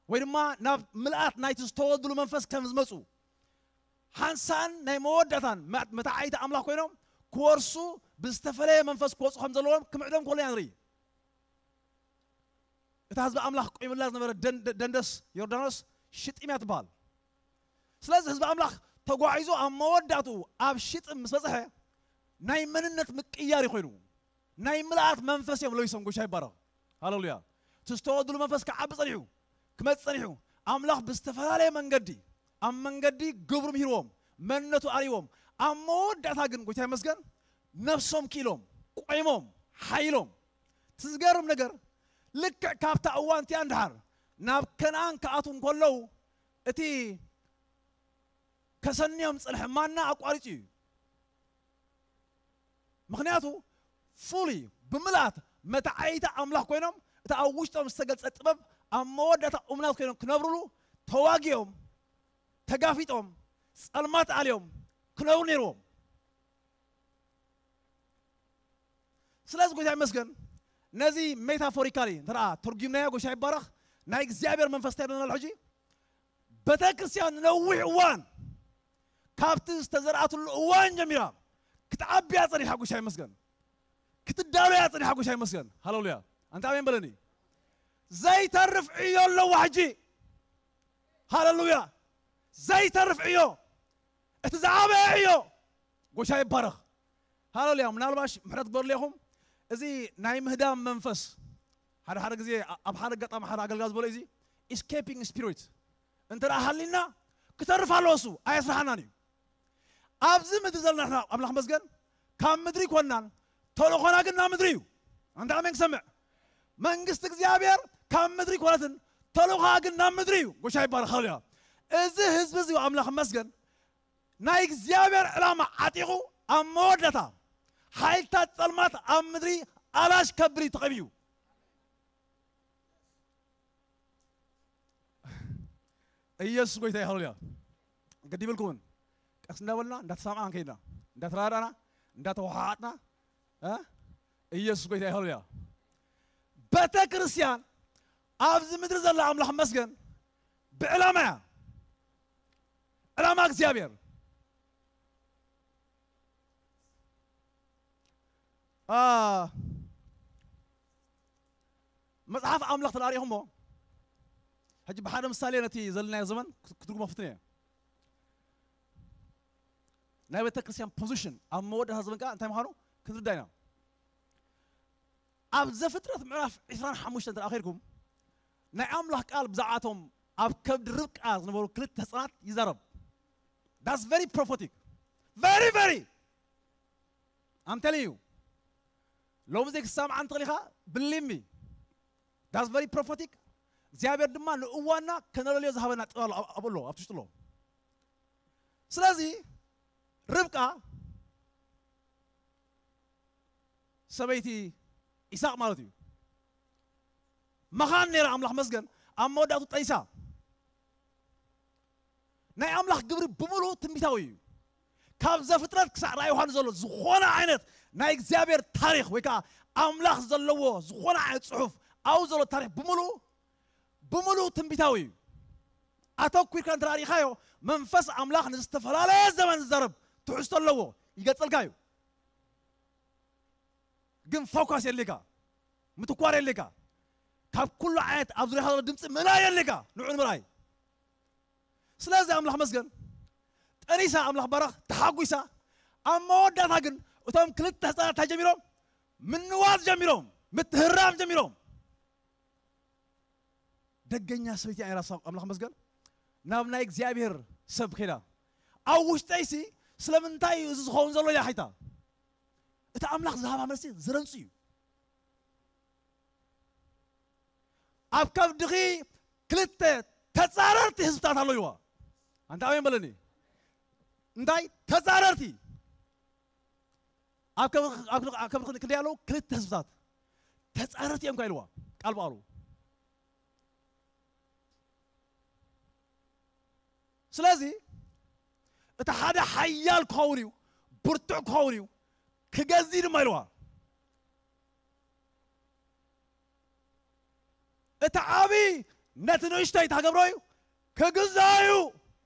ወይ ድማ ናብ ምልኣት ናይቲ ዝተወልድሉ መንፈስ ከም ዝመጹ፣ ሓንሳን ናይ መወዳእታን መ-፣ መታዓይቲ ኣምላኽ ኮይኖም ክወርሱ ብዝተፈለየ መንፈስ ክወጹ ከም ዘለዎም ክምዕዶም ከሎ ኢና ንርኢ። እታ ህዝቢ ኣምላኽ ቆይምላ ዝነበረ ደን-፣ ደንደስ ዮርዳኖስ ሽጢም እያ ትበሃል። ስለዚ ህዝቢ ኣምላኽ ተጓዒዙ ኣብ መወዳእትኡ ኣብ ሽጢም ምስ በጽሐ ናይ መንነት ምቅያር እዩ ኮይኑ። ናይ ምልኣት መንፈስ እዮም ለቢሶም። ጎይታ ይባረኽ። ሃሌሉያ። እቲ ዝተወልድሉ መንፈስ ክዓቢ ጸኒሑ፣ ክመጽእ ጸኒሑ፣ ኣምላኽ ብዝተፈላለየ መንገዲ፣ ኣብ መንገዲ ግብሩ ምሂርዎም፣ መንነቱ ኣርእዎም፣ ኣብ መወዳእታ ግን፣ ጎይታ ይመስገን፣ ነፍሶም ክኢሎም፣ ቆይሞም፣ ሓይሎም። እቲ ዝገርም ነገር፣ ልክዕ ካብታ እዋን እቲኣ እንድሓር ናብ ከነኣን ክኣትዉ እንከለዉ፣ እቲ ከሰንዮም ዝጸንሐ ማና ኣቋሪጹ እዩ። ምኽንያቱ፣ ፉሊ፣ ብምልኣት መተዓይታ ኣምላኽ ኮይኖም፣ እቲ ኣብ ውሽጦም ዝተገልጸ ጥበብ ኣብ መወዳእታ እሙናት ኮይኖም ክነብሩሉ ተዋጊኦም፣ ተጋፊጦም፣ ጸልማት ኣልዮም ክነብሩ ነይርዎም። ስለዚ ጎይታ ይመስገን፣ ነዚ ሜታፎሪካሊ እንተ ደኣ ተርጒምናዮ፣ ጎይታ ይባረኽ፣ ናይ እግዚኣብሔር መንፈስ እንታይ ይብለና ኣሎ ሕጂ? ቤተ ክርስቲያን ንነዊሕ እዋን፣ ካብቲ ዝተዘርኣትሉ እዋን ጀሚራ ክትዓብያ ጸኒሓ፣ ጎይታ ይመስገን። ክትዳለያ ጸኒሓ፣ ጎይታ ይመስገን። ሃሌሉያ። ኣንታ ኣሜን በለኒ። ዘይተርፍ ዕዮ ኣለዋ ሕጂ። ሃሌሉያ። ዘይተርፍ ዕዮ። እቲ ዝዓበየ ዕዮ። ጎይታ ይባረኽ። ሃሌሉያ። ምናልባሽ ምሕረት ግበሩለይ ኢኹም። እዚ ናይ ምህዳም መንፈስ፣ ሓደ ሓደ ግዜ ኣ-፣ ኣብ ሓደ ኣጋጣሚ ሓደ ኣገልጋሊ ዝበሎ፣ እዚ ኢስኬፒንግ ስፒሪት እንተ ደኣ ሃሊና፣ ክተርፍ ኣለዎ፣ እሱ ኣየስርሓናን እዩ። ኣብዚ ምድሪ ዘለና ንሕና፣ ኣምላኽ መስገን፣ ካብ ምድሪ ኮናን፣ ተልእኾና ግን ናብ ምድሪ እዩ። ኣንታ ኣሜን ክሰምዕ። መንግስቲ እግዚኣብሔር ካብ ምድሪ ኮነትን፣ ተልእኾኣ ግን ናብ ምድሪ እዩ። ጎይታ ይባረኽ። ሃሌሉያ። እዚ ህዝቢ እዚ፣ ኣምላኽ መስገን፣ ናይ እግዚኣብሔር ዕላማ ዓጢቑ፣ ኣብ መወዳእታ ሓይልታት ጸልማት ኣብ ምድሪ ኣላሽ ከብል እዩ ተቐቢኡ። ኢየሱስ ጎይታ እዩ። ሃሌሉያ። ግዲ ይብልኩምን፣ ቀስ እንዳበልና እንዳተሳማዕና ከይድና፣ እንዳተረዳዳእና፣ እንዳተወሓሓጥና፣ እ፣ ኢየሱስ ጎይታ እዩ። ሃሌሉያ። ቤተ ክርስቲያን ኣብዚ ምድሪ ዘላ፣ ኣምላኽ መስገን፣ ብዕላማ እያ። ዕላማ እግዚኣብሔር። ኣ፣ መጽሓፍ ኣምላኽ ተዳሪኹሞ፣ ሕጂ ብሓደ ምሳሌ ነቲ ዘለናዮ ዘመን ክትርጉሞ ፍትን እየ። ናይ ቤተ ክርስቲያን ፖዚሽን ኣብ መወዳእታ ዘመን ከኣ እንታይ ምዃኑ ክንርዳ ኢና። ኣብ ዘፍጥረት ምዕራፍ ዕስራን ሓሙሽተን እንተ ኸድኩም፣ ናይ ኣምላኽ ቃል ብዛዕባቶም ኣብ ከብዲ ርብቃ ዝነበሩ ክልተ ህፃናት ይዛረብ። That's very prophetic. Very, very. I'm telling you. ሎሚ ዘይ ክሰምዓ እንተኽሊኻ፣ believe me. That's very prophetic. እግዚኣብሔር ድማ ንእዋና ከነለልዮ ዝሃበና ጥበብ ኣሎ፣ ኣብ ኣሎ፣ ኣብ ትሽጥሎ። ስለዚ ርብቃ ሰበይቲ ኢሳቕ ማለት እዩ። መኻን ነይራ፣ ኣምላኽ መስገን፣ ኣብ መወዳእቱ ጠይሳ። ናይ ኣምላኽ ግብሪ ብምሉኡ ትንቢታዊ እዩ። ካብ ዘፍጥረት ክሳዕ ራእይ ዮሃንስ ዘሎ ዝኾነ ዓይነት ናይ እግዚኣብሔር ታሪኽ ወይ ከዓ ኣምላኽ ዘለዎ ዝኾነ ዓይነት ጽሑፍ ኣብኡ ዘሎ ታሪኽ ብምሉኡ፣ ብምሉኡ ትንቢታዊ እዩ። ኣተኲርካ እንተ ርኢኻዮ፣ መንፈስ ኣምላኽ ንዝተፈላለየ ዘመን ዝዛረብ ትሕዝቶ ኣለዎ፣ ይገልጸልካ እዩ። ግን ፎካስ የድልየካ፣ ምትኳር የድልየካ። ካብ ኩሉ ዓይነት ኣብ ዙርያኻ ዘሎ ድምፂ ምእላይ የድልየካ፣ ንዑ ንምርኣይ። ስለዚ ኣምላኽ መስገን፣ ጠኒሳ፣ ኣምላኽ ባረኽ፣ ተሓጒሳ። ኣብ መወዳእታ ግን እቶም ክልተ ህፃናት እንታይ ጀሚሮም? ምንዋፅ ጀሚሮም፣ ምትህራም ጀሚሮም። ደገኛ ሰበይቲ እያ ነይራ፣ ኣምላኽ መስገን። ናብ ናይ እግዚኣብሔር ሰብ ከይዳ፣ ኣብ ውሽጠይሲ ስለምንታይ እዩ እዚ ዝኸውን ዘሎ ኢላ ሓቲታ። እቲ ኣምላኽ ዝሃባ መልሲ ዝረንፁ እዩ። ኣብ ከብድኺ ክልተ ተጻረርቲ ህዝብታት ኣለውዋ። ኣንታ ኣሜን በለኒ። እንታይ ተጻረርቲ? ኣብ ከብድኺ፣ ኣብ ከብድኺ፣ ኣብ ከብድኺ ክንደይ ኣለዉ? ክልተ ህዝብታት ተጻረርቲ እዮም ከ ኢልዋ ቃል ብቓሉ። ስለዚ እቲ ሓደ ሓያል ክኸውን እዩ፣ ብርቱዕ ክኸውን እዩ፣ ክገዝእ ድማ ኢልዋ። እቲ ዓብዪ ነቲ ንእሽተይ እንታይ ክገብሮ እዩ? ክግዛእ እዩ።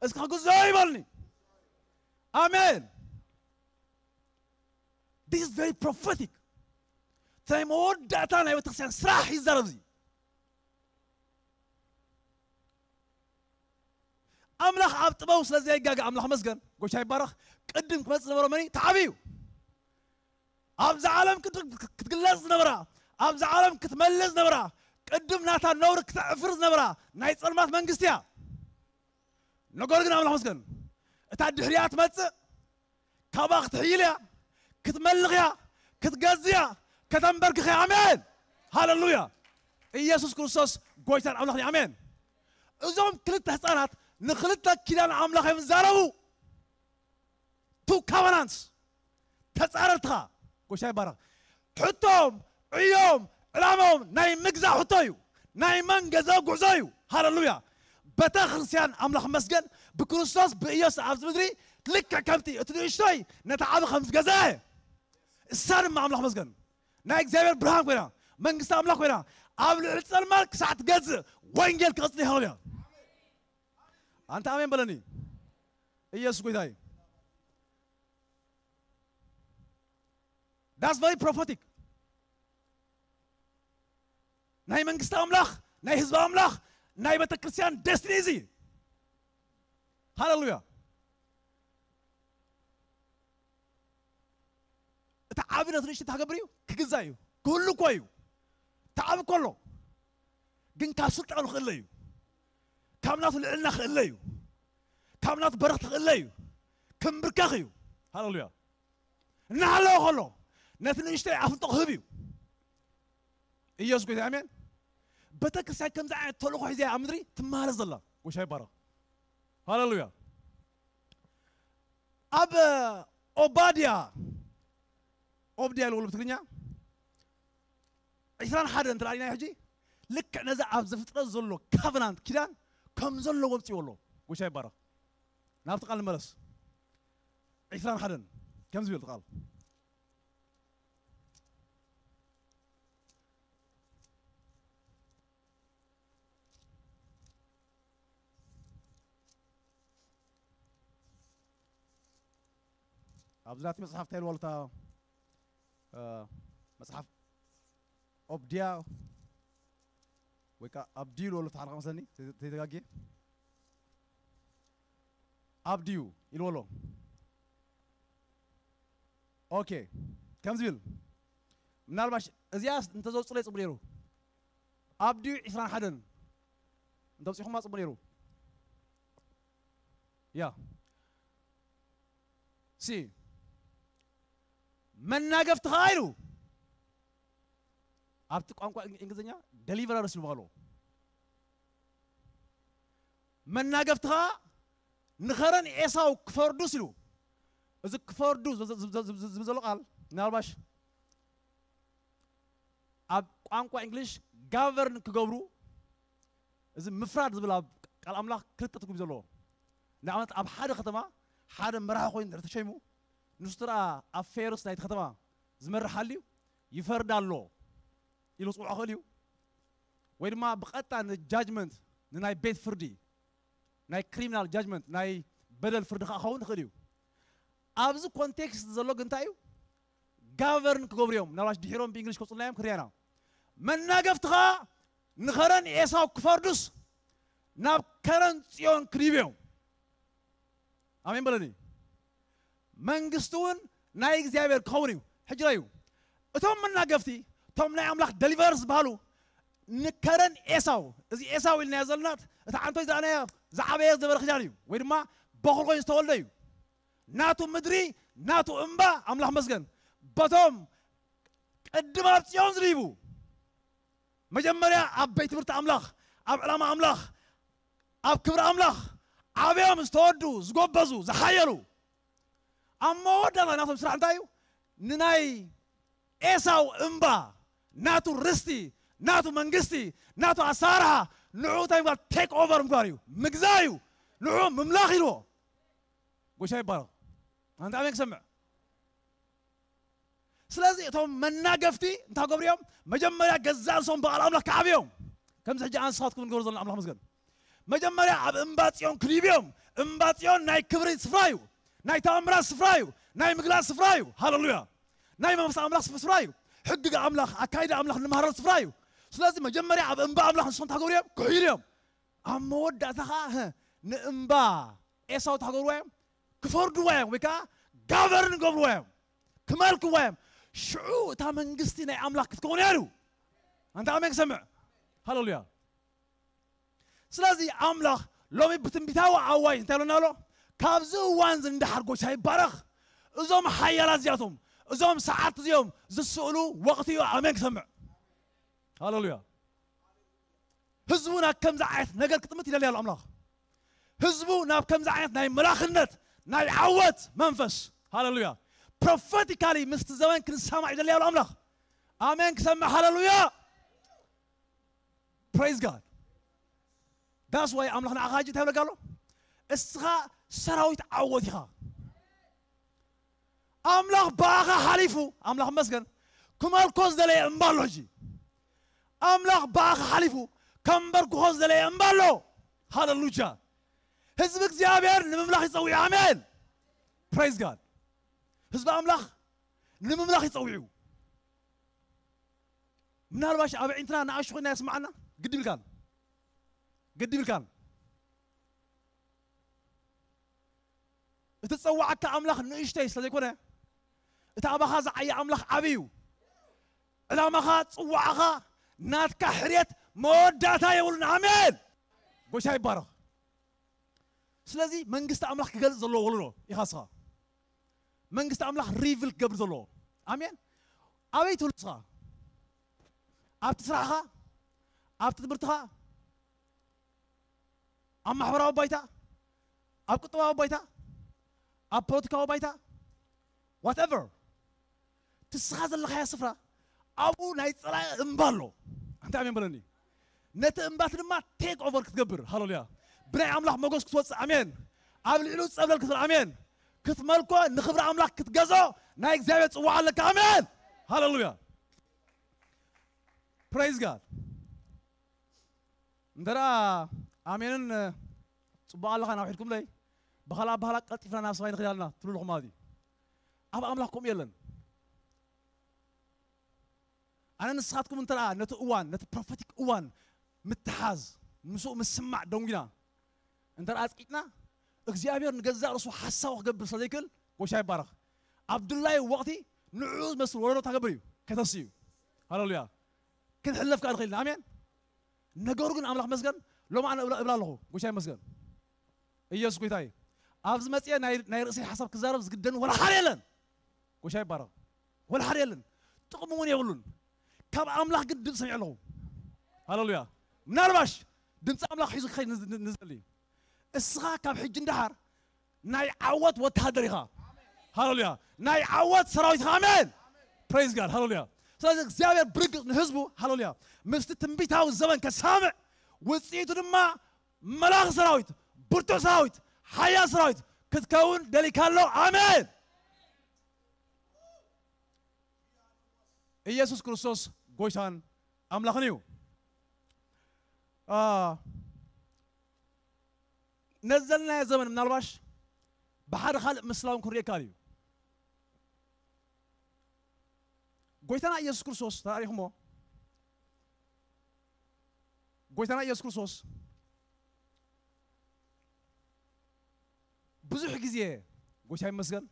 እስኪ ክግዛእ እዩ በልኒ። ኣሜን። This is very prophetic. እቲ ናይ መወዳእታ ናይ ቤተክርስትያን ስራሕ ይዛረብ እዚ። ኣምላኽ ኣብ ጥበቡ ስለ ዘይጋገ፣ ኣምላኽ መስገን፣ ጎይታ ይባረኽ። ቅድም ክመጽእ ዝነበሮ መን እዩ? እቲ ዓብዪ እዩ። ኣብዛ ዓለም ክት-፣ ክትግለጽ ዝነበራ፣ ኣብዛ ዓለም ክትመልእ ዝነበራ፣ ቅድም ናታ ነውሪ ክተዕፍር ዝነበራ ናይ ጸልማት መንግስቲ እያ። ነገር ግን ኣምላኽ መስገን፣ እታ ድሕሪኣ ትመጽእ፣ ካብኣ ክትሕይል እያ፣ ክትመልኽ እያ፣ ክትገዝእ እያ፣ ከተንበርክኽ እያ። ኣሜን። ሃሌሉያ። ኢየሱስ ክርስቶስ ጎይታን ኣምላኽን እዩ። ኣሜን። እዞም ክልተ ህፃናት ንክልተ ኪዳን ኣምላኽ እዮም ዝዛረቡ። ቱ ካቨናንትስ። ተጻረርትኻ። ጎይታ ይባረኽ። ሕቶም፣ ዕዮም፣ ዕላማኦም ናይ ምግዛእ ሕቶ እዩ። ናይ መንገዘ ጉዕዞ እዩ። ሃሌሉያ። ቤተ ክርስቲያን ኣምላኽ መስገን ብክርስቶስ ብኢየሱስ ኣብዚ ምድሪ ልክዕ ከምቲ እቲ ንእሽቶይ ነቲ ዓቢ ከም ዝገዘአ፣ እሳ ድማ ኣምላኽ መስገን ናይ እግዚኣብሔር ብርሃን ኮይና፣ መንግስቲ ኣምላኽ ኮይና፣ ኣብ ልዕሊ ጸልማት ክሳዕ ትገዝእ ወንጌል ክቕጽል ይኸውን እያ። ኣንታ ኣሜን በለኒ። ኢየሱስ ጎይታ እዩ። That's very prophetic. ናይ መንግስቲ ኣምላኽ፣ ናይ ህዝቢ ኣምላኽ፣ ናይ ቤተ ክርስቲያን ደስትኒ እዚ። ሃሌሉያ። እቲ ዓቢ ነቲ ንእሽቶ እንታይ ክገብር እዩ? ክግዛእ እዩ። ክህሉ እኮ እዩ። እቲ ዓቢ ከሎ ግን ካብ ስልጣኑ ክእለ እዩ። ካብ ናቱ ልዕልና ክእለ እዩ። ካብ ናቱ በረኽቲ ክእለ እዩ። ክምብርከኽ እዩ። ሃሌሉያ። እናሃለወ ከሎ ነቲ ንእሽተይ ኣፍልጦ ክህብ እዩ። ኢየሱስ ጎይታ፣ ኣሜን። ቤተ ክርስቲያን ከምዚ ዓይነት ተልእኾ ሒዛ ኣብ ምድሪ ትመሃረ ዘላ። ጎይታ ይባረኽ። ሃሌሉያ። ኣብ ኦባድያ፣ ኦብድያ ኢልዎ ብትግርኛ፣ ዕስራን ሓደን እንተ ርኢናዮ ሕጂ፣ ልክዕ ነዚ ኣብ ዘፍጥረት ዘሎ ካቨናንት፣ ኪዳን፣ ከም ዘለዎ ኣምጺእዎ ኣሎ። ጎይታ ይባረኽ። ናብቲ ቃል ንመለስ። ዕስራን ሓደን ከምዚ ይብል ቃል። ኣብዚ ናቲ መጽሓፍ እንታይ ኢልዋ ኣሎ እታ፣ እ፣ መጽሓፍ ኦብድያ ወይ ከዓ ኣብድዩ ዝበሎ ተሓልካ መስለኒ፣ ተይተጋግየ። ኣብድዩ ኢልዎ ኣሎ። ኦኬ፣ ከም ዝብል ምናልባሽ እዚኣ እንተዘውፅለይ ፅቡቅ ነይሩ። ኣብድዩ ዒስራን ሓደን እንተውፂኹማ ፅቡቅ ነይሩ። ያ ሲ መናገፍቲ ከዓ ኢሉ ኣብቲ ቋንቋ እንግሊዝኛ ደሊቨረርስ ይበሃሉ። መናገፍቲ ከዓ ንኸረን ኤሳው ክፈርዱስ ኢሉ። እዚ ክፈርዱ ዝብል ዘሎ ቃል ምናልባሽ ኣብ ቋንቋ እንግሊሽ ጋቨርን ክገብሩ፣ እዚ ምፍራድ ዝብል ኣብ ቃል ኣምላኽ ክልተ ትርጉም ዘለዎ። ንኣብነት ኣብ ሓደ ከተማ ሓደ መራሒ ኮይኑ እንድሕር ተሸይሙ፣ ንሱ ደኣ ኣፌርስ ናይቲ ከተማ ዝመርሕ ሃልዩ ይፈርድ ኣሎ ኢሉ ክፅውዖ ክእል እዩ። ወይ ድማ ብቐጥታ ንጃጅመንት፣ ንናይ ቤት ፍርዲ፣ ናይ ክሪሚናል ጃጅመንት፣ ናይ በደል ፍርዲ ከዓ ክኸውን ይኽእል እዩ። ኣብዚ ኮንቴክስት ዘሎ ግን እንታይ እዩ? ጋቨርን ክገብሩ እዮም። ምናልባሽ ድሒሮም ብእንግሊሽ ከውፅልና እዮም ክርያና። መናገፍቲ ከዓ ንኸረን ኤሳው ክፈርዱስ ናብ ከረን ጽዮን ክድይቡ እዮም። ኣሜን በለኒ። መንግስቲ እውን ናይ እግዚኣብሔር ክኸውን እዩ። ሕጂ እዩ እቶም መናገፍቲ፣ እቶም ናይ ኣምላኽ ደሊቨርስ ዝበሃሉ ንከረን ኤሳው፣ እዚ ኤሳው ኢልናዮ ዘለና እቲ ዓንቶይ ዝረኣናዮ ዝዓበየ ዝነበረ ኪዳን እዩ፣ ወይ ድማ በኹር ኮይኑ ዝተወልደ እዩ። ናቱ ምድሪ፣ ናቱ እምባ፣ ኣምላኽ መስገን። በቶም ቅድም ኣብ ጽዮን ዝድይቡ፣ መጀመርያ ኣብ ቤት ትምህርቲ ኣምላኽ፣ ኣብ ዕላማ ኣምላኽ፣ ኣብ ክብሪ ኣምላኽ ዓብዮም ዝተወዱ፣ ዝጎበዙ፣ ዝሓየሉ። ኣብ መወዳእታ ናቶም ስራሕ እንታይ እዩ? ንናይ ኤሳው እምባ፣ ናቱ ርስቲ፣ ናቱ መንግስቲ፣ ናቱ ኣሰራርሓ፣ ንዑ እንታይ ምግባር? ቴክ ኦቨር ምግባር እዩ፣ ምግዛእ እዩ፣ ንዑ ምምላኽ ኢልዎ። ጎይታ ይባረኽ። ኣንተ ኣሜን ክሰምዕ። ስለዚ እቶም መናገፍቲ እንታይ ገብሩ እዮም? መጀመርያ ገዛእ ርእሶም ብቓል ኣምላኽ ክዓብዮም። ከምዚ ሕጂ ኣነ ንስኻትኩም ንገብሮ ዘለና ኣምላኽ መስገን። መጀመርያ ኣብ እምባ ጽዮን ክድይቡ እዮም። እምባ ጽዮን ናይ ክብሪ ስፍራ እዩ። ናይ ተኣምራት ስፍራ እዩ። ናይ ምግላጽ ስፍራ እዩ። ሃሌሉያ። ናይ መንፈስ ኣምላኽ ስፍራ እዩ። ሕጊ ኣምላኽ፣ ኣካይዳ ኣምላኽ እንመሃረሉ ስፍራ እዩ። ስለዚ መጀመርያ ኣብ እምባ ኣምላኽ ንሶም እንታይ ክገብሩ እዮም? ክሕይሉ እዮም። ኣብ መወዳእታ ኸዓ፣ ህ፣ ንእምባ ኤሳው እንታይ ክገብርዋ እዮም? ክፈርድዋ እዮም፣ ወይ ከዓ ጋቨርን ክገብርዋ እዮም፣ ክመልክዋ እዮም። ሽዑ እታ መንግስቲ ናይ ኣምላኽ ክትከውን እያ ኢሉ። ኣንታ ኣሜን ክሰምዕ። ሃሌሉያ። ስለዚ ኣምላኽ ሎሚ ብትንቢታዊ ኣዋጅ እንታይ ኢሉና ኣሎ? ካብዚ እዋን እዚ ንደሓር ጎይታ ይባረኽ። እዞም ሓያላት እዚኣቶም፣ እዞም ሰዓብቲ እዚኦም ዝስእሉ ወቕቲ እዩ። ኣሜን ክሰምዕ። ሃሌሉያ። ህዝቡ ናብ ከምዚ ዓይነት ነገር ክጥምት ይደሊ ኣሎ ኣምላኽ። ህዝቡ ናብ ከምዚ ዓይነት ናይ መላኽነት፣ ናይ ዓወት መንፈስ፣ ሃሌሉያ፣ ፕሮፌቲካሊ ምስቲ ዘመን ክንሰማዕ ይደሊ ኣሎ ኣምላኽ። ኣሜን ክሰምዕ። ሃሌሉያ። ፕሬዝ ጋድ። ዳስ ዋይ ኣምላኽ ንዓኻ ሕጂ እንታይ ይብለካ ኣሎ? እስኻ ሰራዊት ዓወት ኢኻ። ኣምላኽ ብኣኻ ሓሊፉ፣ ኣምላኽ መስገን፣ ክመልኮ ዝደለየ እምባ ኣሎ። ሕጂ ኣምላኽ ብኣኻ ሓሊፉ ከንበርክኾ ዝደለየ እምባ ኣሎ። ሃሌሉያ። ህዝቢ እግዚኣብሔር ንምምላኽ ይጸውዕ። ኣሜን። ፕሬዝ ጋድ። ህዝቢ ኣምላኽ ንምምላኽ ይጸውዕ እዩ። ምናልባሽ ኣብ ዕንትና ንኣሽቱ ኮይና የስምዓና፣ ግዲ ይብልካን፣ ግዲ ይብልካን። እቲ ዝጸዋዓካ ኣምላኽ ንእሽተይ ስለ ዘይኮነ፣ እቲ ኣባኻ ዝዓየ ኣምላኽ ዓብዪ እዩ። ዕላማኻ፣ ጽዋዕኻ፣ ናትካ ሕርየት መወዳእታ የብሉን። ኣሜን። ጎይታ ይባረኽ። ስለዚ መንግስቲ ኣምላኽ ክገልጽ ዘለዎ ወለዶ ኢኻ እስኻ። መንግስቲ ኣምላኽ ሪቪል ክገብር ዘለዎ። ኣሜን። ኣበይ ትህሉ እስኻ? ኣብቲ ስራሕኻ፣ ኣብቲ ትምህርትኻ፣ ኣብ ማሕበራዊ ባይታ፣ ኣብ ቁጠባዊ ባይታ፣ ኣብ ፖለቲካዊ ባይታ፣ ዋትኤቨር፣ ትስኻ ዘለኻያ ስፍራ፣ ኣብኡ ናይ ጸላኢ እምባ ኣሎ። ኣንታ ኣሜን በለኒ። ነቲ እምባቲ ድማ ቴክ ኦቨር ክትገብር፣ ሃሌሉያ፣ ብናይ ኣምላኽ መጎስ ክትወጽእ፣ ኣሜን፣ ኣብ ልዕሊኡ ጸብለል ክትብል፣ ኣሜን፣ ክትመልኮ፣ ንኽብሪ ኣምላኽ ክትገዝኦ ናይ እግዚኣብሔር ጽዋዕ ኣለካ። ኣሜን። ሃሌሉያ። ፕሬዝ ጋድ። እንተ ደኣ ኣሜንን ጽቡቕ ኣለኻን ኣውሒድኩምለይ፣ ብኻልእ ኣበሃህላ ቀልጢፍና ናብ ሰማይ ንኽእል ኣለና ትብሉ ኣለኹም ማለት እዩ። ኣብ ኣምላኽ ከምኡ የለን። ኣነ ንስኻትኩም እንተ ደኣ ነቲ እዋን፣ ነቲ ፕሮፌቲክ እዋን ምትሓዝ፣ ምስኡ ምስማዕ ደንጉና እንተ ደኣ ኣጽቂጥና፣ እግዚኣብሔር ንገዛእ ርእሱ ሓሳቡ ክገብር ስለ ዘይክእል፣ ጎይታ ይባረኽ። ኣብ ድላዩ ወቕቲ ንዕኡ ዝመስል ወለዶ ታገብር እዩ፣ ከተሲ እዩ። ሃሌሉያ። ክንሕለፍ ከኣ ንኽእል ኢና። ኣሜን። ነገሩ ግን ኣምላኽ መስገን፣ ሎም ኣነ እብላ እብላ ኣለኹ፣ ጎይታ ይመስገን። ኢየሱስ ጎይታ እዩ። ኣብዚ መጽየ ናይ ናይ ርእሰይ ሓሳብ ክዛረብ ዝግደን ወላ ሓደ የለን። ጎይታ ይባረኽ። ወላ ሓደ የለን። ጥቕሚ እውን የብሉን። ካብ ኣምላኽ ግን ድምፂ ሰሚዐ ኣለኹ። ሃሌሉያ። ምናልባሽ ድምፂ ኣምላኽ ሒዙ ክኸይድ ንዝ- ንዝ- ንዘሊ። እስኻ ካብ ሕጂ እንዳሓር ናይ ዓወት ወተሃደር ኢኻ። ሃሌሉያ። ናይ ዓወት ሰራዊት ኢኻ። ኣሜን። ፕሬዝ ጋድ። ሃሌሉያ። ስለዚ እግዚኣብሔር ብርግጽ ንህዝቡ፣ ሃሌሉያ፣ ምስቲ ትንቢታዊ ዘመን ከሳምዕ፣ ውጽኢቱ ድማ መላኺ ሰራዊት፣ ብርቱዕ ሰራዊት፣ ሓያል ሰራዊት ክትከውን ደሊካ ኣሎ። ኣሜን። ኢየሱስ ክርስቶስ ጎይታን ኣምላኽን እዩ። ነዘልናዮ ዘመን ምናልባሽ ብሓደ ካልእ ምስላውን ክርኤካ እዩ። ጎይታና ኢየሱስ ክርስቶስ ተራሪኹሞ፣ ጎይታና ኢየሱስ ክርስቶስ ብዙሕ ግዜ፣ ጎይታ ይመስገን፣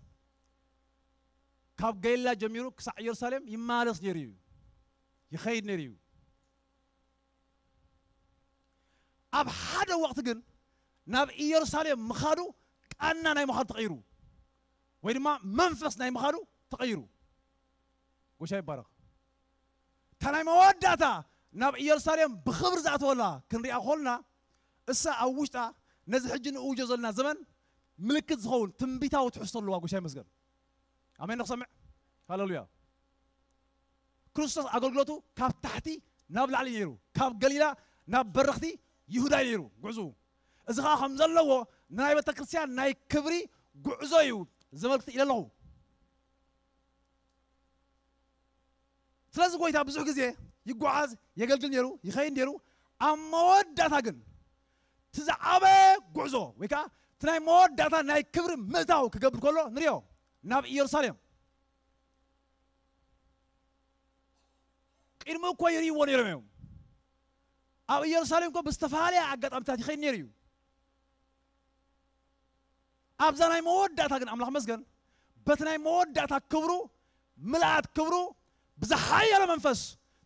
ካብ ገሊላ ጀሚሩ ክሳዕ ኢየሩሳሌም ይመላለስ ነይሩ እዩ፣ ይኸይድ ነይሩ እዩ። ኣብ ሓደ ወቕቲ ግን ናብ ኢየሩሳሌም ምኻዱ ቃና ናይ ምዃን ተቐይሩ፣ ወይ ድማ መንፈስ ናይ ምዃኑ ተቐይሩ። ጎይታ ይባረኽ። እታ ናይ መወዳእታ ናብ ኢየሩሳሌም ብኽብሪ ዝኣተወላ ክንሪኣ ከልና፣ እሳ ኣብ ውሽጣ ነዚ ሕጂ ንእውጆ ዘለና ዘመን ምልክት ዝኸውን ትንቢታዊ ትሕዝቶ ኣለዋ። ጎይታ ይመስገን። ኣሜን። ንኽሰምዕ። ሃሌሉያ። ክርስቶስ ኣገልግሎቱ ካብ ታሕቲ ናብ ላዕሊ ነይሩ፣ ካብ ገሊላ ናብ በረኽቲ ይሁዳ እዩ ነይሩ ጉዕዙ። እዚ ኸዓ ከም ዘለዎ ናይ ቤተ ክርስቲያን ናይ ክብሪ ጉዕዞ እዩ ዘመልክት ኢለ ኣለኹ። ስለዚ ጎይታ ብዙሕ ግዜ ይጓዓዝ፣ የገልግል ነይሩ፣ ይኸይድ ነይሩ። ኣብ መወዳእታ ግን እቲ ዝዓበየ ጉዕዞ ወይ ከዓ እቲ ናይ መወዳእታ ናይ ክብሪ ምእታው ክገብር ከሎ ንሪኦ ናብ ኢየሩሳሌም። ቅድሚ እኮ ይርእይዎ ነይሮም እዮም። ኣብ ኢየሩሳሌም እኮ ብዝተፈላለየ ኣጋጣሚታት ይኸይድ ነይሩ እዩ። ኣብዛ ናይ መወዳእታ ግን ኣምላኽ መስገን፣ በቲ ናይ መወዳእታ ክብሩ፣ ምልኣት ክብሩ ብዝሓየለ መንፈስ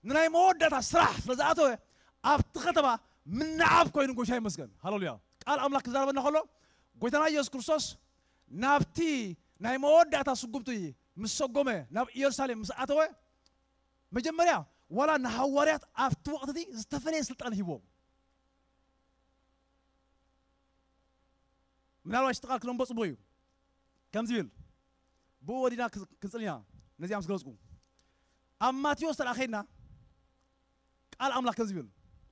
ንናይ መወዳእታ ስራሕ ስለ ዝኣተወ ኣብቲ ከተማ ምንዓብ ኮይኑ፣ ጎይታ ይመስገን። ሃሌሉያ። ቃል ኣምላኽ ክዛረበና ከሎ ጎይታና ኢየሱስ ክርስቶስ ናብቲ ናይ መወዳእታ ስጉምቲ ምስ ሰጎመ፣ ናብ ኢየሩሳሌም ምስ ኣተወ፣ መጀመርያ ዋላ ንሃዋርያት ኣብቲ ወቕቲ እቲ ዝተፈለየ ስልጣን ሂቦም። ምናልባት እቲ ቃል ክነንቦ ጽቡቕ እዩ። ከምዚ ይብል፣ ብኡ ወዲና ክዝ- ክንጽል ኢና። ነዚኣ ምስ ገለጽኩ ኣብ ማቴዎስ ተደኣ ኸይድና ቃል ኣምላኽ ከምዚ ይብል፣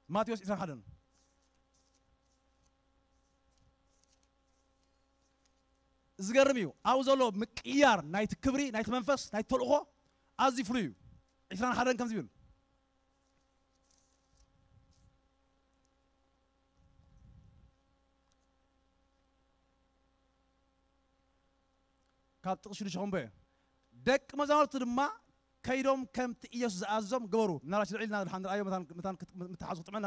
ማቴዎስ ዕስራን ሓደን። ዝገርም እዩ። ኣብኡ ዘሎ ምቅያር ናይቲ ክብሪ ናይቲ መንፈስ ናይቲ ተልእኾ ኣዝዩ ፍሉይ እዩ። ዕስራን ሓደን ከምዚ ይብል፣ ካብ ጥቕሲ ሽዱሽተ ከንብቦ እየ። ደቂ መዛሙርቲ ድማ ከይዶም ከምቲ ኢየሱስ ዝኣዘዞም ገበሩ። ምናልባት ልዕልና ድሓን ንርኣዮ መታን መታን ክት- ምትሓዙ ክጥዕመና።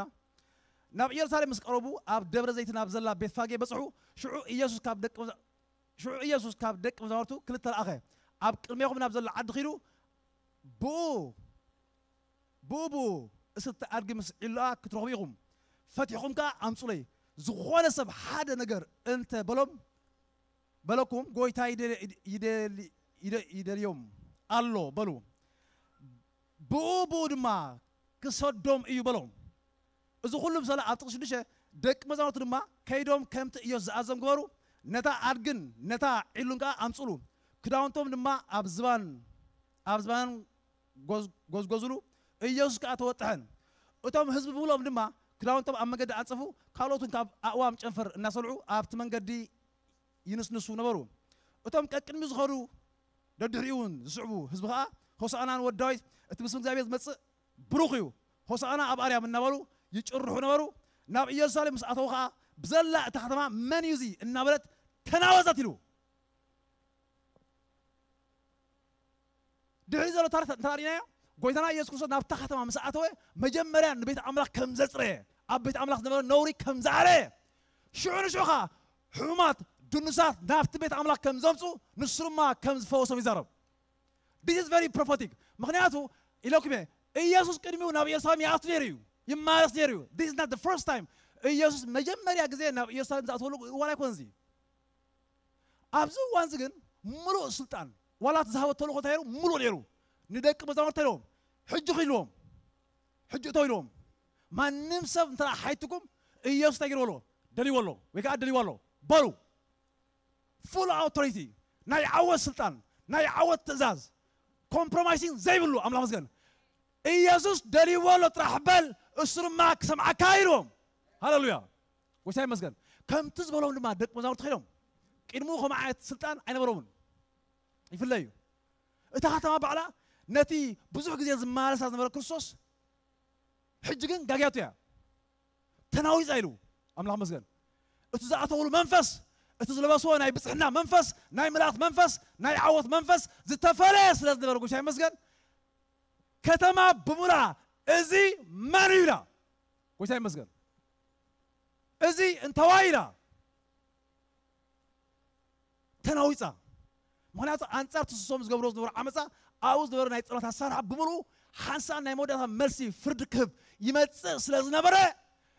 ናብ ኢየሩሳሌም ምስ ቀረቡ ኣብ ደብረ ዘይት ናብ ዘላ ቤትፋጌ በጽሑ። ሽዑ ኢየሱስ ካብ ደቂ መዛ- ሽዑ ኢየሱስ ካብ ደቂ መዛሙርቱ ክልተ ለኣኸ። ኣብ ቅድሜኹም ናብ ዘሎ ዓዲ ኺዱ ብኡ ብኡ ብኡ እስቲ ኣድጊ ምስ ዒሉኣ ክትረኽቡ ኢኹም። ፈቲሕኹም ከኣ ኣምጹለይ። ዝኾነ ሰብ ሓደ ነገር እንተ በሎም በለኩም፣ ጎይታ ይደል- ይደል- ይደ- ይደልዮም ኣሎ በሉ። ብኡ ብኡ ድማ ክሰዶም እዩ በሎም። እዚ ኩሉ ምሳሌ ኣብ ጥቕሲ ሽዱሽተ ደቂ መዛሙርቱ ድማ ከይዶም ከምቲ ኢየሱስ ዝኣዘዞም ግበሩ። ነታ ኣድግን ነታ ዒሉን ከኣ ኣምጽሉ። ክዳውንቶም ድማ ኣብ ዝባን ኣብ ዝባን ጎዝ- ጎዝጎዝሉ። ኢየሱስ ከኣ ተወጥሐን። እቶም ህዝቢ ብብሎም ድማ ክዳውንቶም ኣብ መገዲ ኣንጸፉ፣ ካልኦት እውን ካብ ኣእዋም ጨንፈር እናሰልዑ ኣብቲ መንገዲ ይንስንሱ ነበሩ። እቶም ቀቅድሚ ዝኸዱ ደድሕሪኡ እውን ዝስዕቡ ህዝቢ ከኣ ሆሳዕና ንወዲ ዳዊት፣ እቲ ብስም እግዚኣብሔር ዝመጽእ ብሩኽ እዩ፣ ሆሳዕና ኣብ ኣርያም እናበሉ ይጭርሑ ነበሩ። ናብ ኢየሩሳሌም ምስ ኣተዉ ከኣ ብዘላ እታ ከተማ መን እዩ እዚ እናበለት ተናወጸት ኢሉ። ድሕሪ ዘሎ ታሪክ እንተራእናዮ ጎይታና ኢየሱስ ክርስቶስ ናብታ ከተማ ምስ ኣተወ መጀመርያ ንቤት ኣምላኽ ከም ዘጽረየ፣ ኣብ ቤት ኣምላኽ ዝነበረ ነውሪ ከም ዝኣረየ፣ ሽዑ ንሽዑ ኸዓ ሕሙማት፣ ድኑሳት ናብቲ ቤት ኣምላኽ ከም ዘምጹ፣ ንሱ ድማ ከም ዝፈወሶም ይዛረብ። This is very prophetic። ምኽንያቱ ኢለኩም እየ፣ ኢየሱስ ቅድሚኡ ናብ ኢየሩሳሌም ይኣቱ ነይሩ እዩ፣ ይማለስ ነይሩ እዩ። This is not the first time። ኢየሱስ መጀመርያ ግዜ ናብ ኢየሩሳሌም ዝኣተወሉ እዋን ኣይኮነን እዚ። ኣብዚ እዋን እዚ ግን ምሉእ ስልጣን፣ ዋላ እቲ ዝሃቦ ተልእኾ እንታይ ነይሩ? ምሉእ ነይሩ። ንደቂ መዛሙርቱ ኢልዎም፣ ሕጂ ኺድዎም፣ ሕጂ እተው ኢልዎም። ማንም ሰብ እንተ ሓይትኩም፣ ኢየሱስ እንታይ ገይርዎ ኣሎ? ደልይዎ ኣሎ፣ ወይ ከዓ ደልይዎ ኣሎ። በሉ። ፉል ኣውቶሪቲ፣ ናይ ዓወት ስልጣን፣ ናይ ዓወት ትእዛዝ፣ ኮምፕሮማይሲንግ ዘይብሉ። ኣምላኽ መስገን። ኢየሱስ ደልይዎ ኣሎ ጥራሕ በል፣ እሱ ድማ ክሰምዓካ ኢልዎም። ሃሌሉያ። ጎይታ ይመስገን። ከምቲ ዝበሎም ድማ ደቂ መዛሙርቱ ኸይዶም። ቅድሚኡ ከምኡ ዓይነት ስልጣን ኣይነበሮምን። ይፍለዩ። እታ ከተማ ባዕላ ነቲ ብዙሕ ግዜ ዝመላለሳ ዝነበረ ክርስቶስ ሕጂ ግን ጋግያቱ እያ። ተናዊጻ ኢሉ። ኣምላኽ መስገን። እቲ ዝኣተውሉ መንፈስ፣ እቲ ዝለበስዎ ናይ ብጽሕና መንፈስ፣ ናይ ምልኣት መንፈስ፣ ናይ ዓወት መንፈስ ዝተፈለየ ስለ ዝነበረ፣ ጎይታ ይመስገን። ከተማ ብምሉኣ፣ "እዚ መን እዩ?" ኢላ። ጎይታ ይመስገን። "እዚ እንተዋይ?" ኢላ። ተናዊጻ። ምኽንያቱ ኣንጻር ትስሶም ዝገብሮ ዝነበሩ ዓመጻ፣ ኣብኡ ዝነበረ ናይ ጸሎት ኣሳርሓ ብምሉኡ ሓንሳእ ናይ መወዳእታ መልሲ ፍርዲ ክህብ ይመጽእ ስለ ዝነበረ፣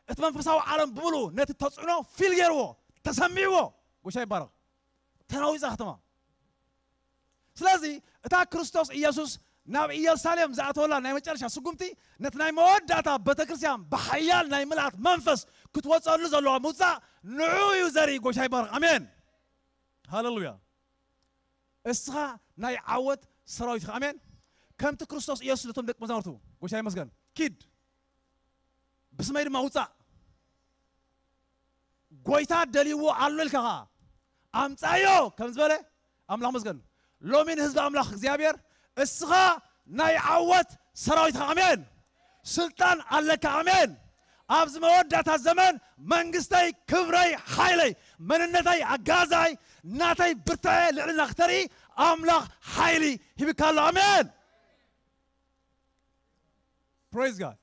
እቲ መንፈሳዊ ዓለም ብምሉኡ ነቲ ተጽዕኖ ፊል ገይርዎ፣ ተሰሚዕዎ። ጎይታ ይባረኽ። ተናዊጻ ከተማ። ስለዚ እታ ክርስቶስ ኢየሱስ ናብ ኢየሩሳሌም ዝኣተወላ ናይ መጨረሻ ስጉምቲ፣ ነቲ ናይ መወዳእታ ቤተክርስትያን ብሓያል ናይ ምልኣት መንፈስ ክትወጸሉ ዘለዋ ምውጻእ፣ ንዑ እዩ ዘርኢ። ጎይታ ይባረኽ። ኣሜን። ሃሌሉያ። እስኻ ናይ ዓወት ሰራዊት ኢኻ። ኣሜን። ከምቲ ክርስቶስ ኢየሱስ ነቶም ደቂ መዛሙርቱ፣ ጎይታ ይመስገን፣ "ኪድ፣ ብስመይ ድማ ውጻእ፣ ጎይታ ደልይዎ ኣሎ" ኢልካ ኸዓ ኣምጻዮ ከም ዝበለ ኣምላኽ መስገን። ሎሚ ንህዝቢ ኣምላኽ እግዚኣብሔር፣ እስኻ ናይ ዓወት ሰራዊት ኢኻ። ኣሜን። ስልጣን ኣለካ። ኣሜን። ኣብዚ መወዳእታ ዘመን መንግስተይ፣ ክብረይ፣ ሓይለይ፣ መንነተይ፣ ኣጋዛይ፣ ናተይ ብርታዐ ልዕልና ክተርኢ ኣምላኽ ሓይሊ ሂብካ ኣሎ። ኣሜን። ፕሬዝ ጋድ።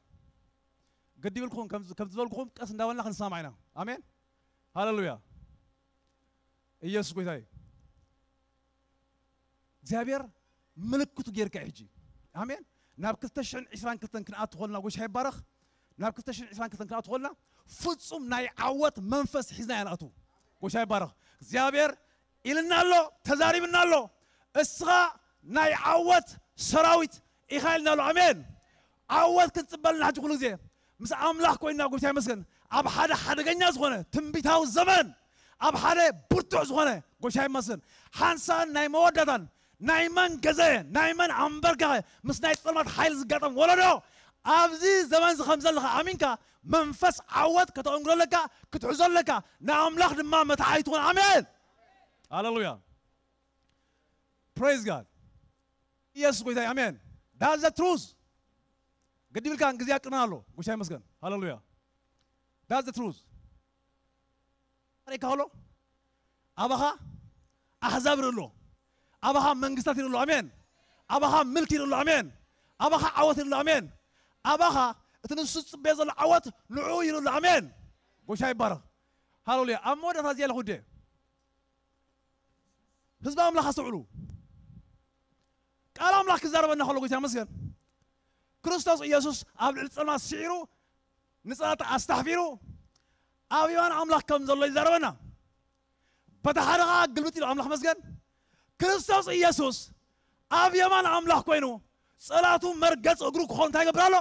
ግዲ ይብልኩም፣ ከም፣ ከም ዝበልኩኹም ቀስ እንዳበልና ክንሰማማዕ ኢና። ኣሜን። ሃሌሉያ። ኢየሱስ ጎይታ እዩ። እግዚኣብሔር ምልክቱ ጌርካ እዩ ሕጂ። ኣሜን። ናብ ክልተ ሽሕን ዕስራን ክልተን ክንኣቱ ኾልና፣ ጎይታ ይባረኽ። ናብ ክልተ ሽሕን ዕስራን ክልተን ክንኣቱ ኾልና፣ ፍጹም ናይ ዓወት መንፈስ ሒዝና ኢና ንኣቱ። ጎይታ ይባረኽ። እግዚኣብሔር ኢልና ኣሎ፣ ተዛሪብና ኣሎ። እስኻ ናይ ዓወት ሰራዊት ኢኻ ኢልና ኣሎ። ኣሜን። ዓወት ክንጽበልና ሕጂ ኩሉ ግዜ ምስ ኣምላኽ ኮይንና፣ ጎይታ ይመስገን፣ ኣብ ሓደ ሓደገኛ ዝኾነ ትንቢታዊ ዘመን፣ ኣብ ሓደ ብርቱዕ ዝኾነ፣ ጎይታ ይመስገን፣ ሓንሳን ናይ መወዳእታን ናይ መን ገዘየ፣ ናይ መን ኣንበርካኸ፣ ምስ ናይ ጸልማት ሓይሊ ዝጋጠም ወለዶ፣ ኣብዚ ዘመን እዚ ከም ዘለኻ ኣሚንካ፣ መንፈስ ዓወት ከተቐንግሎ ኣለካ፣ ክትሕዞ ኣለካ፣ ንኣምላኽ ድማ መታሓይ ትኹን። ኣሜን። ሃሌሉያ። ፕሬዝ ጋድ። ኢየሱስ ጎይታ እዩ። ኣሜን። That's the truth። ግዲ ብልካን ግዜ ኣቅርና ኣሎ። ጎይታ ይመስገን። ሃሌሉያ። That's the truth። ሬካ ሆሎ ኣባኻ ኣሕዛብ ይርኢ ኣሎ። ኣባኻ መንግስታት ይርኢ ኣሎ። ኣሜን። ኣባኻ ምልክ ይርኢ ኣሎ። ኣሜን። ኣባኻ ዓወት ይርኢ ኣሎ። ኣሜን። ኣባኻ እቲ ንሱ ዝጽበዮ ዘሎ ዓወት ንዕኡ ይርኢ ኣሎ። ኣሜን። ጎይታ ይባረኽ። ሃሌሉያ። ኣብ መወዳእታ እዚኣ ኣለኹ ወደ ህዝቢ ኣምላኽ ኣስተውዕሉ። ቃል ኣምላኽ ክዛረበና ከሎ፣ ጎይታ ይመስገን፣ ክርስቶስ ኢየሱስ ኣብ ልዕሊ ጸልማት ስዒሩ፣ ንጸላእቲ ኣስታሕፊሩ፣ ኣብ የማን ኣምላኽ ከም ዘሎ ይዛረበና። በቲ ሓደ ኸዓ ግልብጥ ኢሉ፣ ኣምላኽ መስገን፣ ክርስቶስ ኢየሱስ ኣብ የማን ኣምላኽ ኮይኑ፣ ጸላእቱ መርገጽ እግሩ ክኾን እንታይ ይገብር ኣሎ?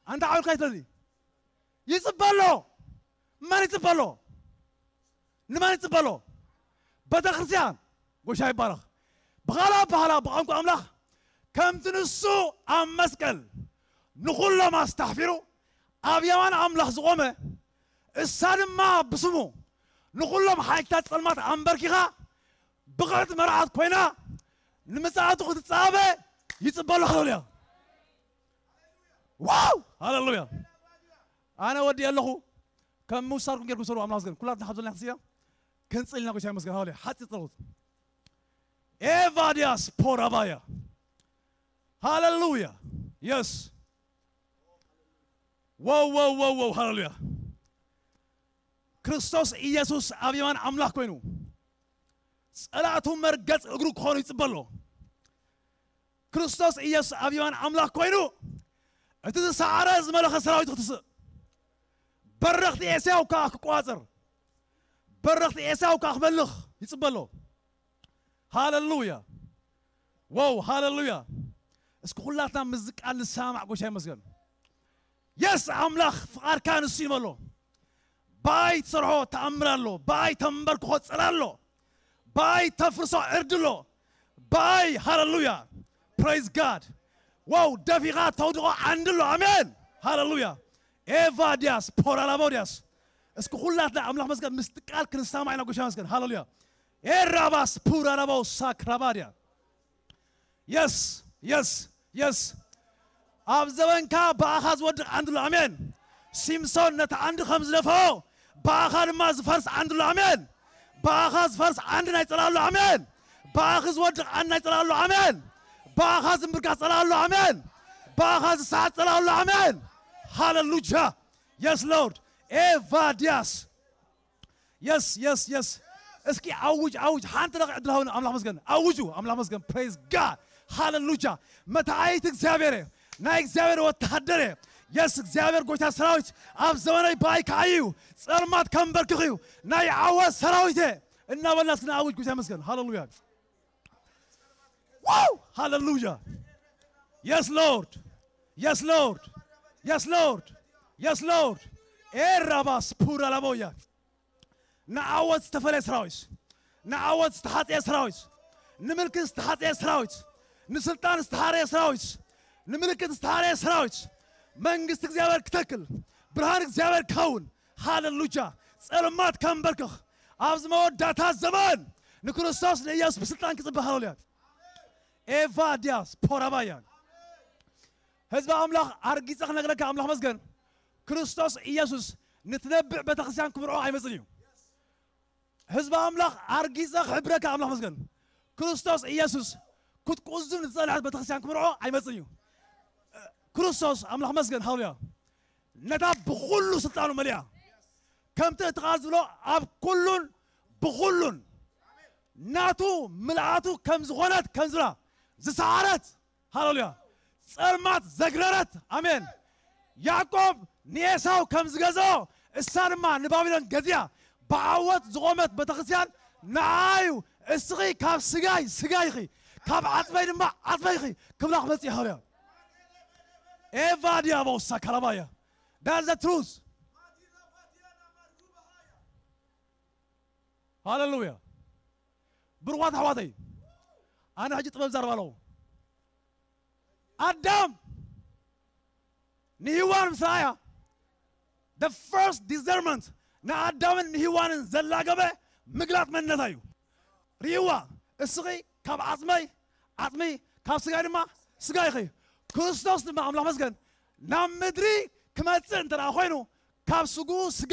ኣንታ ዓውልካ ይትለኒ። ይጽበ ኣሎ። መን ይጽበ ኣሎ? ንመን ይጽበ ኣሎ? ቤተ ክርስቲያን። ጎይታ ይባረኽ። ብኻልእ ኣበሃህላ፣ ብቋንቋ ኣምላኽ፣ ከምቲ ንሱ ኣብ መስቀል ንኹሎም ኣስታሕፊሩ ኣብ የማን ኣምላኽ ዝቖመ፣ እሳ ድማ ብስሙ ንኹሎም ሓይልታት ጸልማት ኣንበርኪኻ ብቕዕቲ መርዓት ኮይና ንምጽኣቱ ክትጻበ ይጽበ ኣሎ። ሃሌሉያ። ዋው! ሃሌሉያ። ኣነ ወዲ ኣለኹ። ከም ምውሳድኩም ጌርኩም ሰሩ። ኣምላኽ ዝገርም። ኩላትና ሓብዞልና ክስያ ክንጽል ኢና። ጎይታ ይመስገን። ሃሌሉያ። ሓጺር ጸሎት። ኤቫዲያስ ፖራባያ። ሃሌሉያ። Yes. Wow, wow, wow, wow, ሃሌሉያ። ክርስቶስ ኢየሱስ ኣብ የማን ኣምላኽ ኮይኑ፣ ጸላእቱ መርገጽ እግሩ ክኾኑ ይጽበ ኣሎ። ክርስቶስ ኢየሱስ ኣብ የማን ኣምላኽ ኮይኑ፣ እቲ ዝሰዓረ ዝመለኸ ሰራዊት ክትስእ፣ በረኽቲ ኤሳው ከኣ ክቋጽር፣ በረኽቲ ኤሳው ከኣ ክመልኽ ይጽበ ኣሎ። ሃሌሉያ። ዋው፣ ሃሌሉያ። እስኪ ኩላትና ምስዚ ቃል ንሰማማዕ። ጎይታ ይመስገን። የስ፣ ኣምላኽ ፍቓድካ ንሱ ይመሎ። ብኣይ ትሰርሖ ተኣምር ኣሎ፣ ብኣይ ተንበርክኾ ጸላ ኣሎ፣ ብኣይ ተፍርሶ ዕርዲ ኣሎ፣ ብኣይ፣ ሃሌሉያ፣ praise God። ዋው፣ ደፊኻ ተውድቖ ዓንዲ ኣሎ። ኣሜን፣ ሃሌሉያ። ኤቫ ዲያስ ፖራላቦ ዲያስ። እስኪ ኩላትና ኣምላኽ መስገን ምስቲ ቃል ክንሰማማዕ ኢና። ጎይታ መስገን፣ ሃሌሉያ። ኤራባስ ፑራላቦ ሳክራባድያ። የስ፣ የስ፣ የስ። ኣብ ዘበንካ ብኣኻ ዝወድቕ ዓንዲ ኣሎ። ኣሜን። ሲምሶን ነቲ ዓንዲ ከም ዝደፍኦ፣ ብኣኻ ድማ ዝፈርስ ዓንዲ ኣሎ። ኣሜን። ብኣኻ ዝፈርስ ዓንዲ ናይ ጸላእ ኣሎ። ኣሜን። ብኣኺ ዝወድቕ ዓንዲ ናይ ጸላእ ኣሎ። ኣሜን። ብኣኻ ዝምብርካኽ ጸላእ ኣሎ። ኣሜን። ብኣኻ ዝሰዓር ጸላእ ኣሎ። ኣሜን። ሃሌሉያ። የስ ሎርድ። ኤቫ ዲያስ። የስ፣ የስ፣ የስ። እስኪ ኣውጅ፣ ኣውጅ። ሓንቲ ደቂቕ ዕድል ሃቡኒ። ኣምላኽ መስገን። ኣውጁ። ኣምላኽ መስገን። Praise God። ሃሌሉያ። መታኣይቲ እግዚኣብሔር እየ። ናይ እግዚኣብሔር ወተሃደር እየ። የስ፣ እግዚኣብሔር ጎይታ ሰራዊት ኣብ ዘመነይ ብኣይ ክዓዩ እዩ። ጸልማት ከንበርክኽ እዩ። ናይ ዓወት ሰራዊት እየ። እናበልና እስኪ ንኣውጅ። ጎይታ ይመስገን። ሃሌሉያ። ዋው! ሃሌሉያ። Yes Lord. Yes Lord. Yes Lord. Yes Lord. ኤራባስ ፑራ ላቦያ። ንዓወት ዝተፈለየ ሰራዊት፣ ንዓወት ዝተሓፀየ ሰራዊት፣ ንምልክት ዝተሓፀየ ሰራዊት፣ ንስልጣን ዝተሓረየ ሰራዊት፣ ንምልክት ዝተሓረየ ሰራዊት፣ መንግስቲ እግዚኣብሔር ክተክል፣ ብርሃን እግዚኣብሔር ክኸውን። ሃሌሉያ። ጸልማት ከንበርክኽ፣ ኣብዚ መወዳእታ ዘመን ንክርስቶስ ንኢየሱስ ብስልጣን ክጽበ። ሃሌሉያ። ኤቫ ዲያስ ፖራባያ። ህዝቢ ኣምላኽ፣ ኣርጊጸ ክነግረካ፣ ኣምላኽ መስገን፣ ክርስቶስ ኢየሱስ ንትነብዕ ቤተክርስትያን ክምርዖ ኣይመጽን እዩ። ህዝቢ ኣምላኽ፣ ኣርጊጸ ክሕብረካ፣ ኣምላኽ መስገን፣ ክርስቶስ ኢየሱስ ክትቁዝም ንዝጸንሐት ቤተክርስትያን ክምርዖ ኣይመጽን እዩ። ክርስቶስ ኣምላኽ መስገን፣ ሃሌሉያ፣ ነታ ብኹሉ ስልጣኑ መሊኣ፣ ከምቲ እቲ ቃል ዝብሎ፣ ኣብ ኩሉን ብኹሉን ናቱ ምልኣቱ ከም ዝኾነት ከም ዝብላ ዝሰዓረት፣ ሃሌሉያ፣ ጸልማት ዘግረረት። ኣሜን። ያዕቆብ ንኤሳው ከም ዝገዝኦ፣ እሳ ድማ ንባቢሎን ገዚኣ። ብዓወት ዝቖመት ቤተክርስትያን ንዓዩ። እስኺ ካብ ስጋይ ስጋይ ኢኺ፣ ካብ ዓጽመይ ድማ ዓጽመይ ኢኺ ክብላ ክመጽእ። ሃሌሉያ። ኤቫ ዲያቦሳ ካላባያ። That's the truth. ሃሌሉያ። ብሩኻት ኣሕዋተይ፣ ኣነ ሕጂ ጥበብ ዛረባ ኣለኹ። ኣዳም ንሂዋን ምስ ረኣያ፣ the first discernment ንኣዳምን ንሂዋንን ዘላገበ ምግላጥ መንነታ እዩ። ርእይዋ፣ እስኺ ካብ ዓጽመይ ዓጽሚ፣ ካብ ስጋይ ድማ ስጋ ኢኺ። ክርስቶስ ድማ፣ ኣምላኽ መስገን፣ ናብ ምድሪ ክመጽእ እንተ ደኣ ኮይኑ፣ ካብ ስግኡ ስጋ፣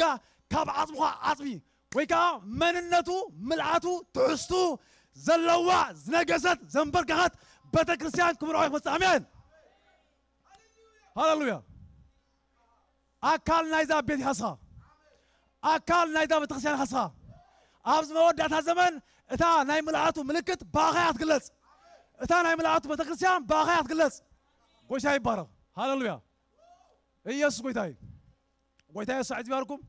ካብ ዓጽሙ ኸዓ ዓጽሚ፣ ወይ ከዓ መንነቱ፣ ምልኣቱ፣ ትሕዝቱ ዘለዋ፣ ዝነገሰት፣ ዘንበርከኸት ቤተ ክርስቲያን ክምርዖ ክመጽእ። ኣሜን። ሃሌሉያ። ኣካል ናይዛ ቤት ኢኻ እስኻ። ኣካል ናይዛ ቤተክርስትያን ኢኻ እስኻ። ኣብዚ መወዳእታ ዘመን እታ ናይ ምልኣቱ ምልክት ብኣኻ እያ ትግለጽ። እታ ናይ ምልኣቱ ቤተክርስትያን ብኣኻ እያ ትግለጽ። ጎይታ ይባረኽ። ሃሌሉያ። ኢየሱስ ጎይታ እዩ። ጎይታ የሱስ ይባርኩም።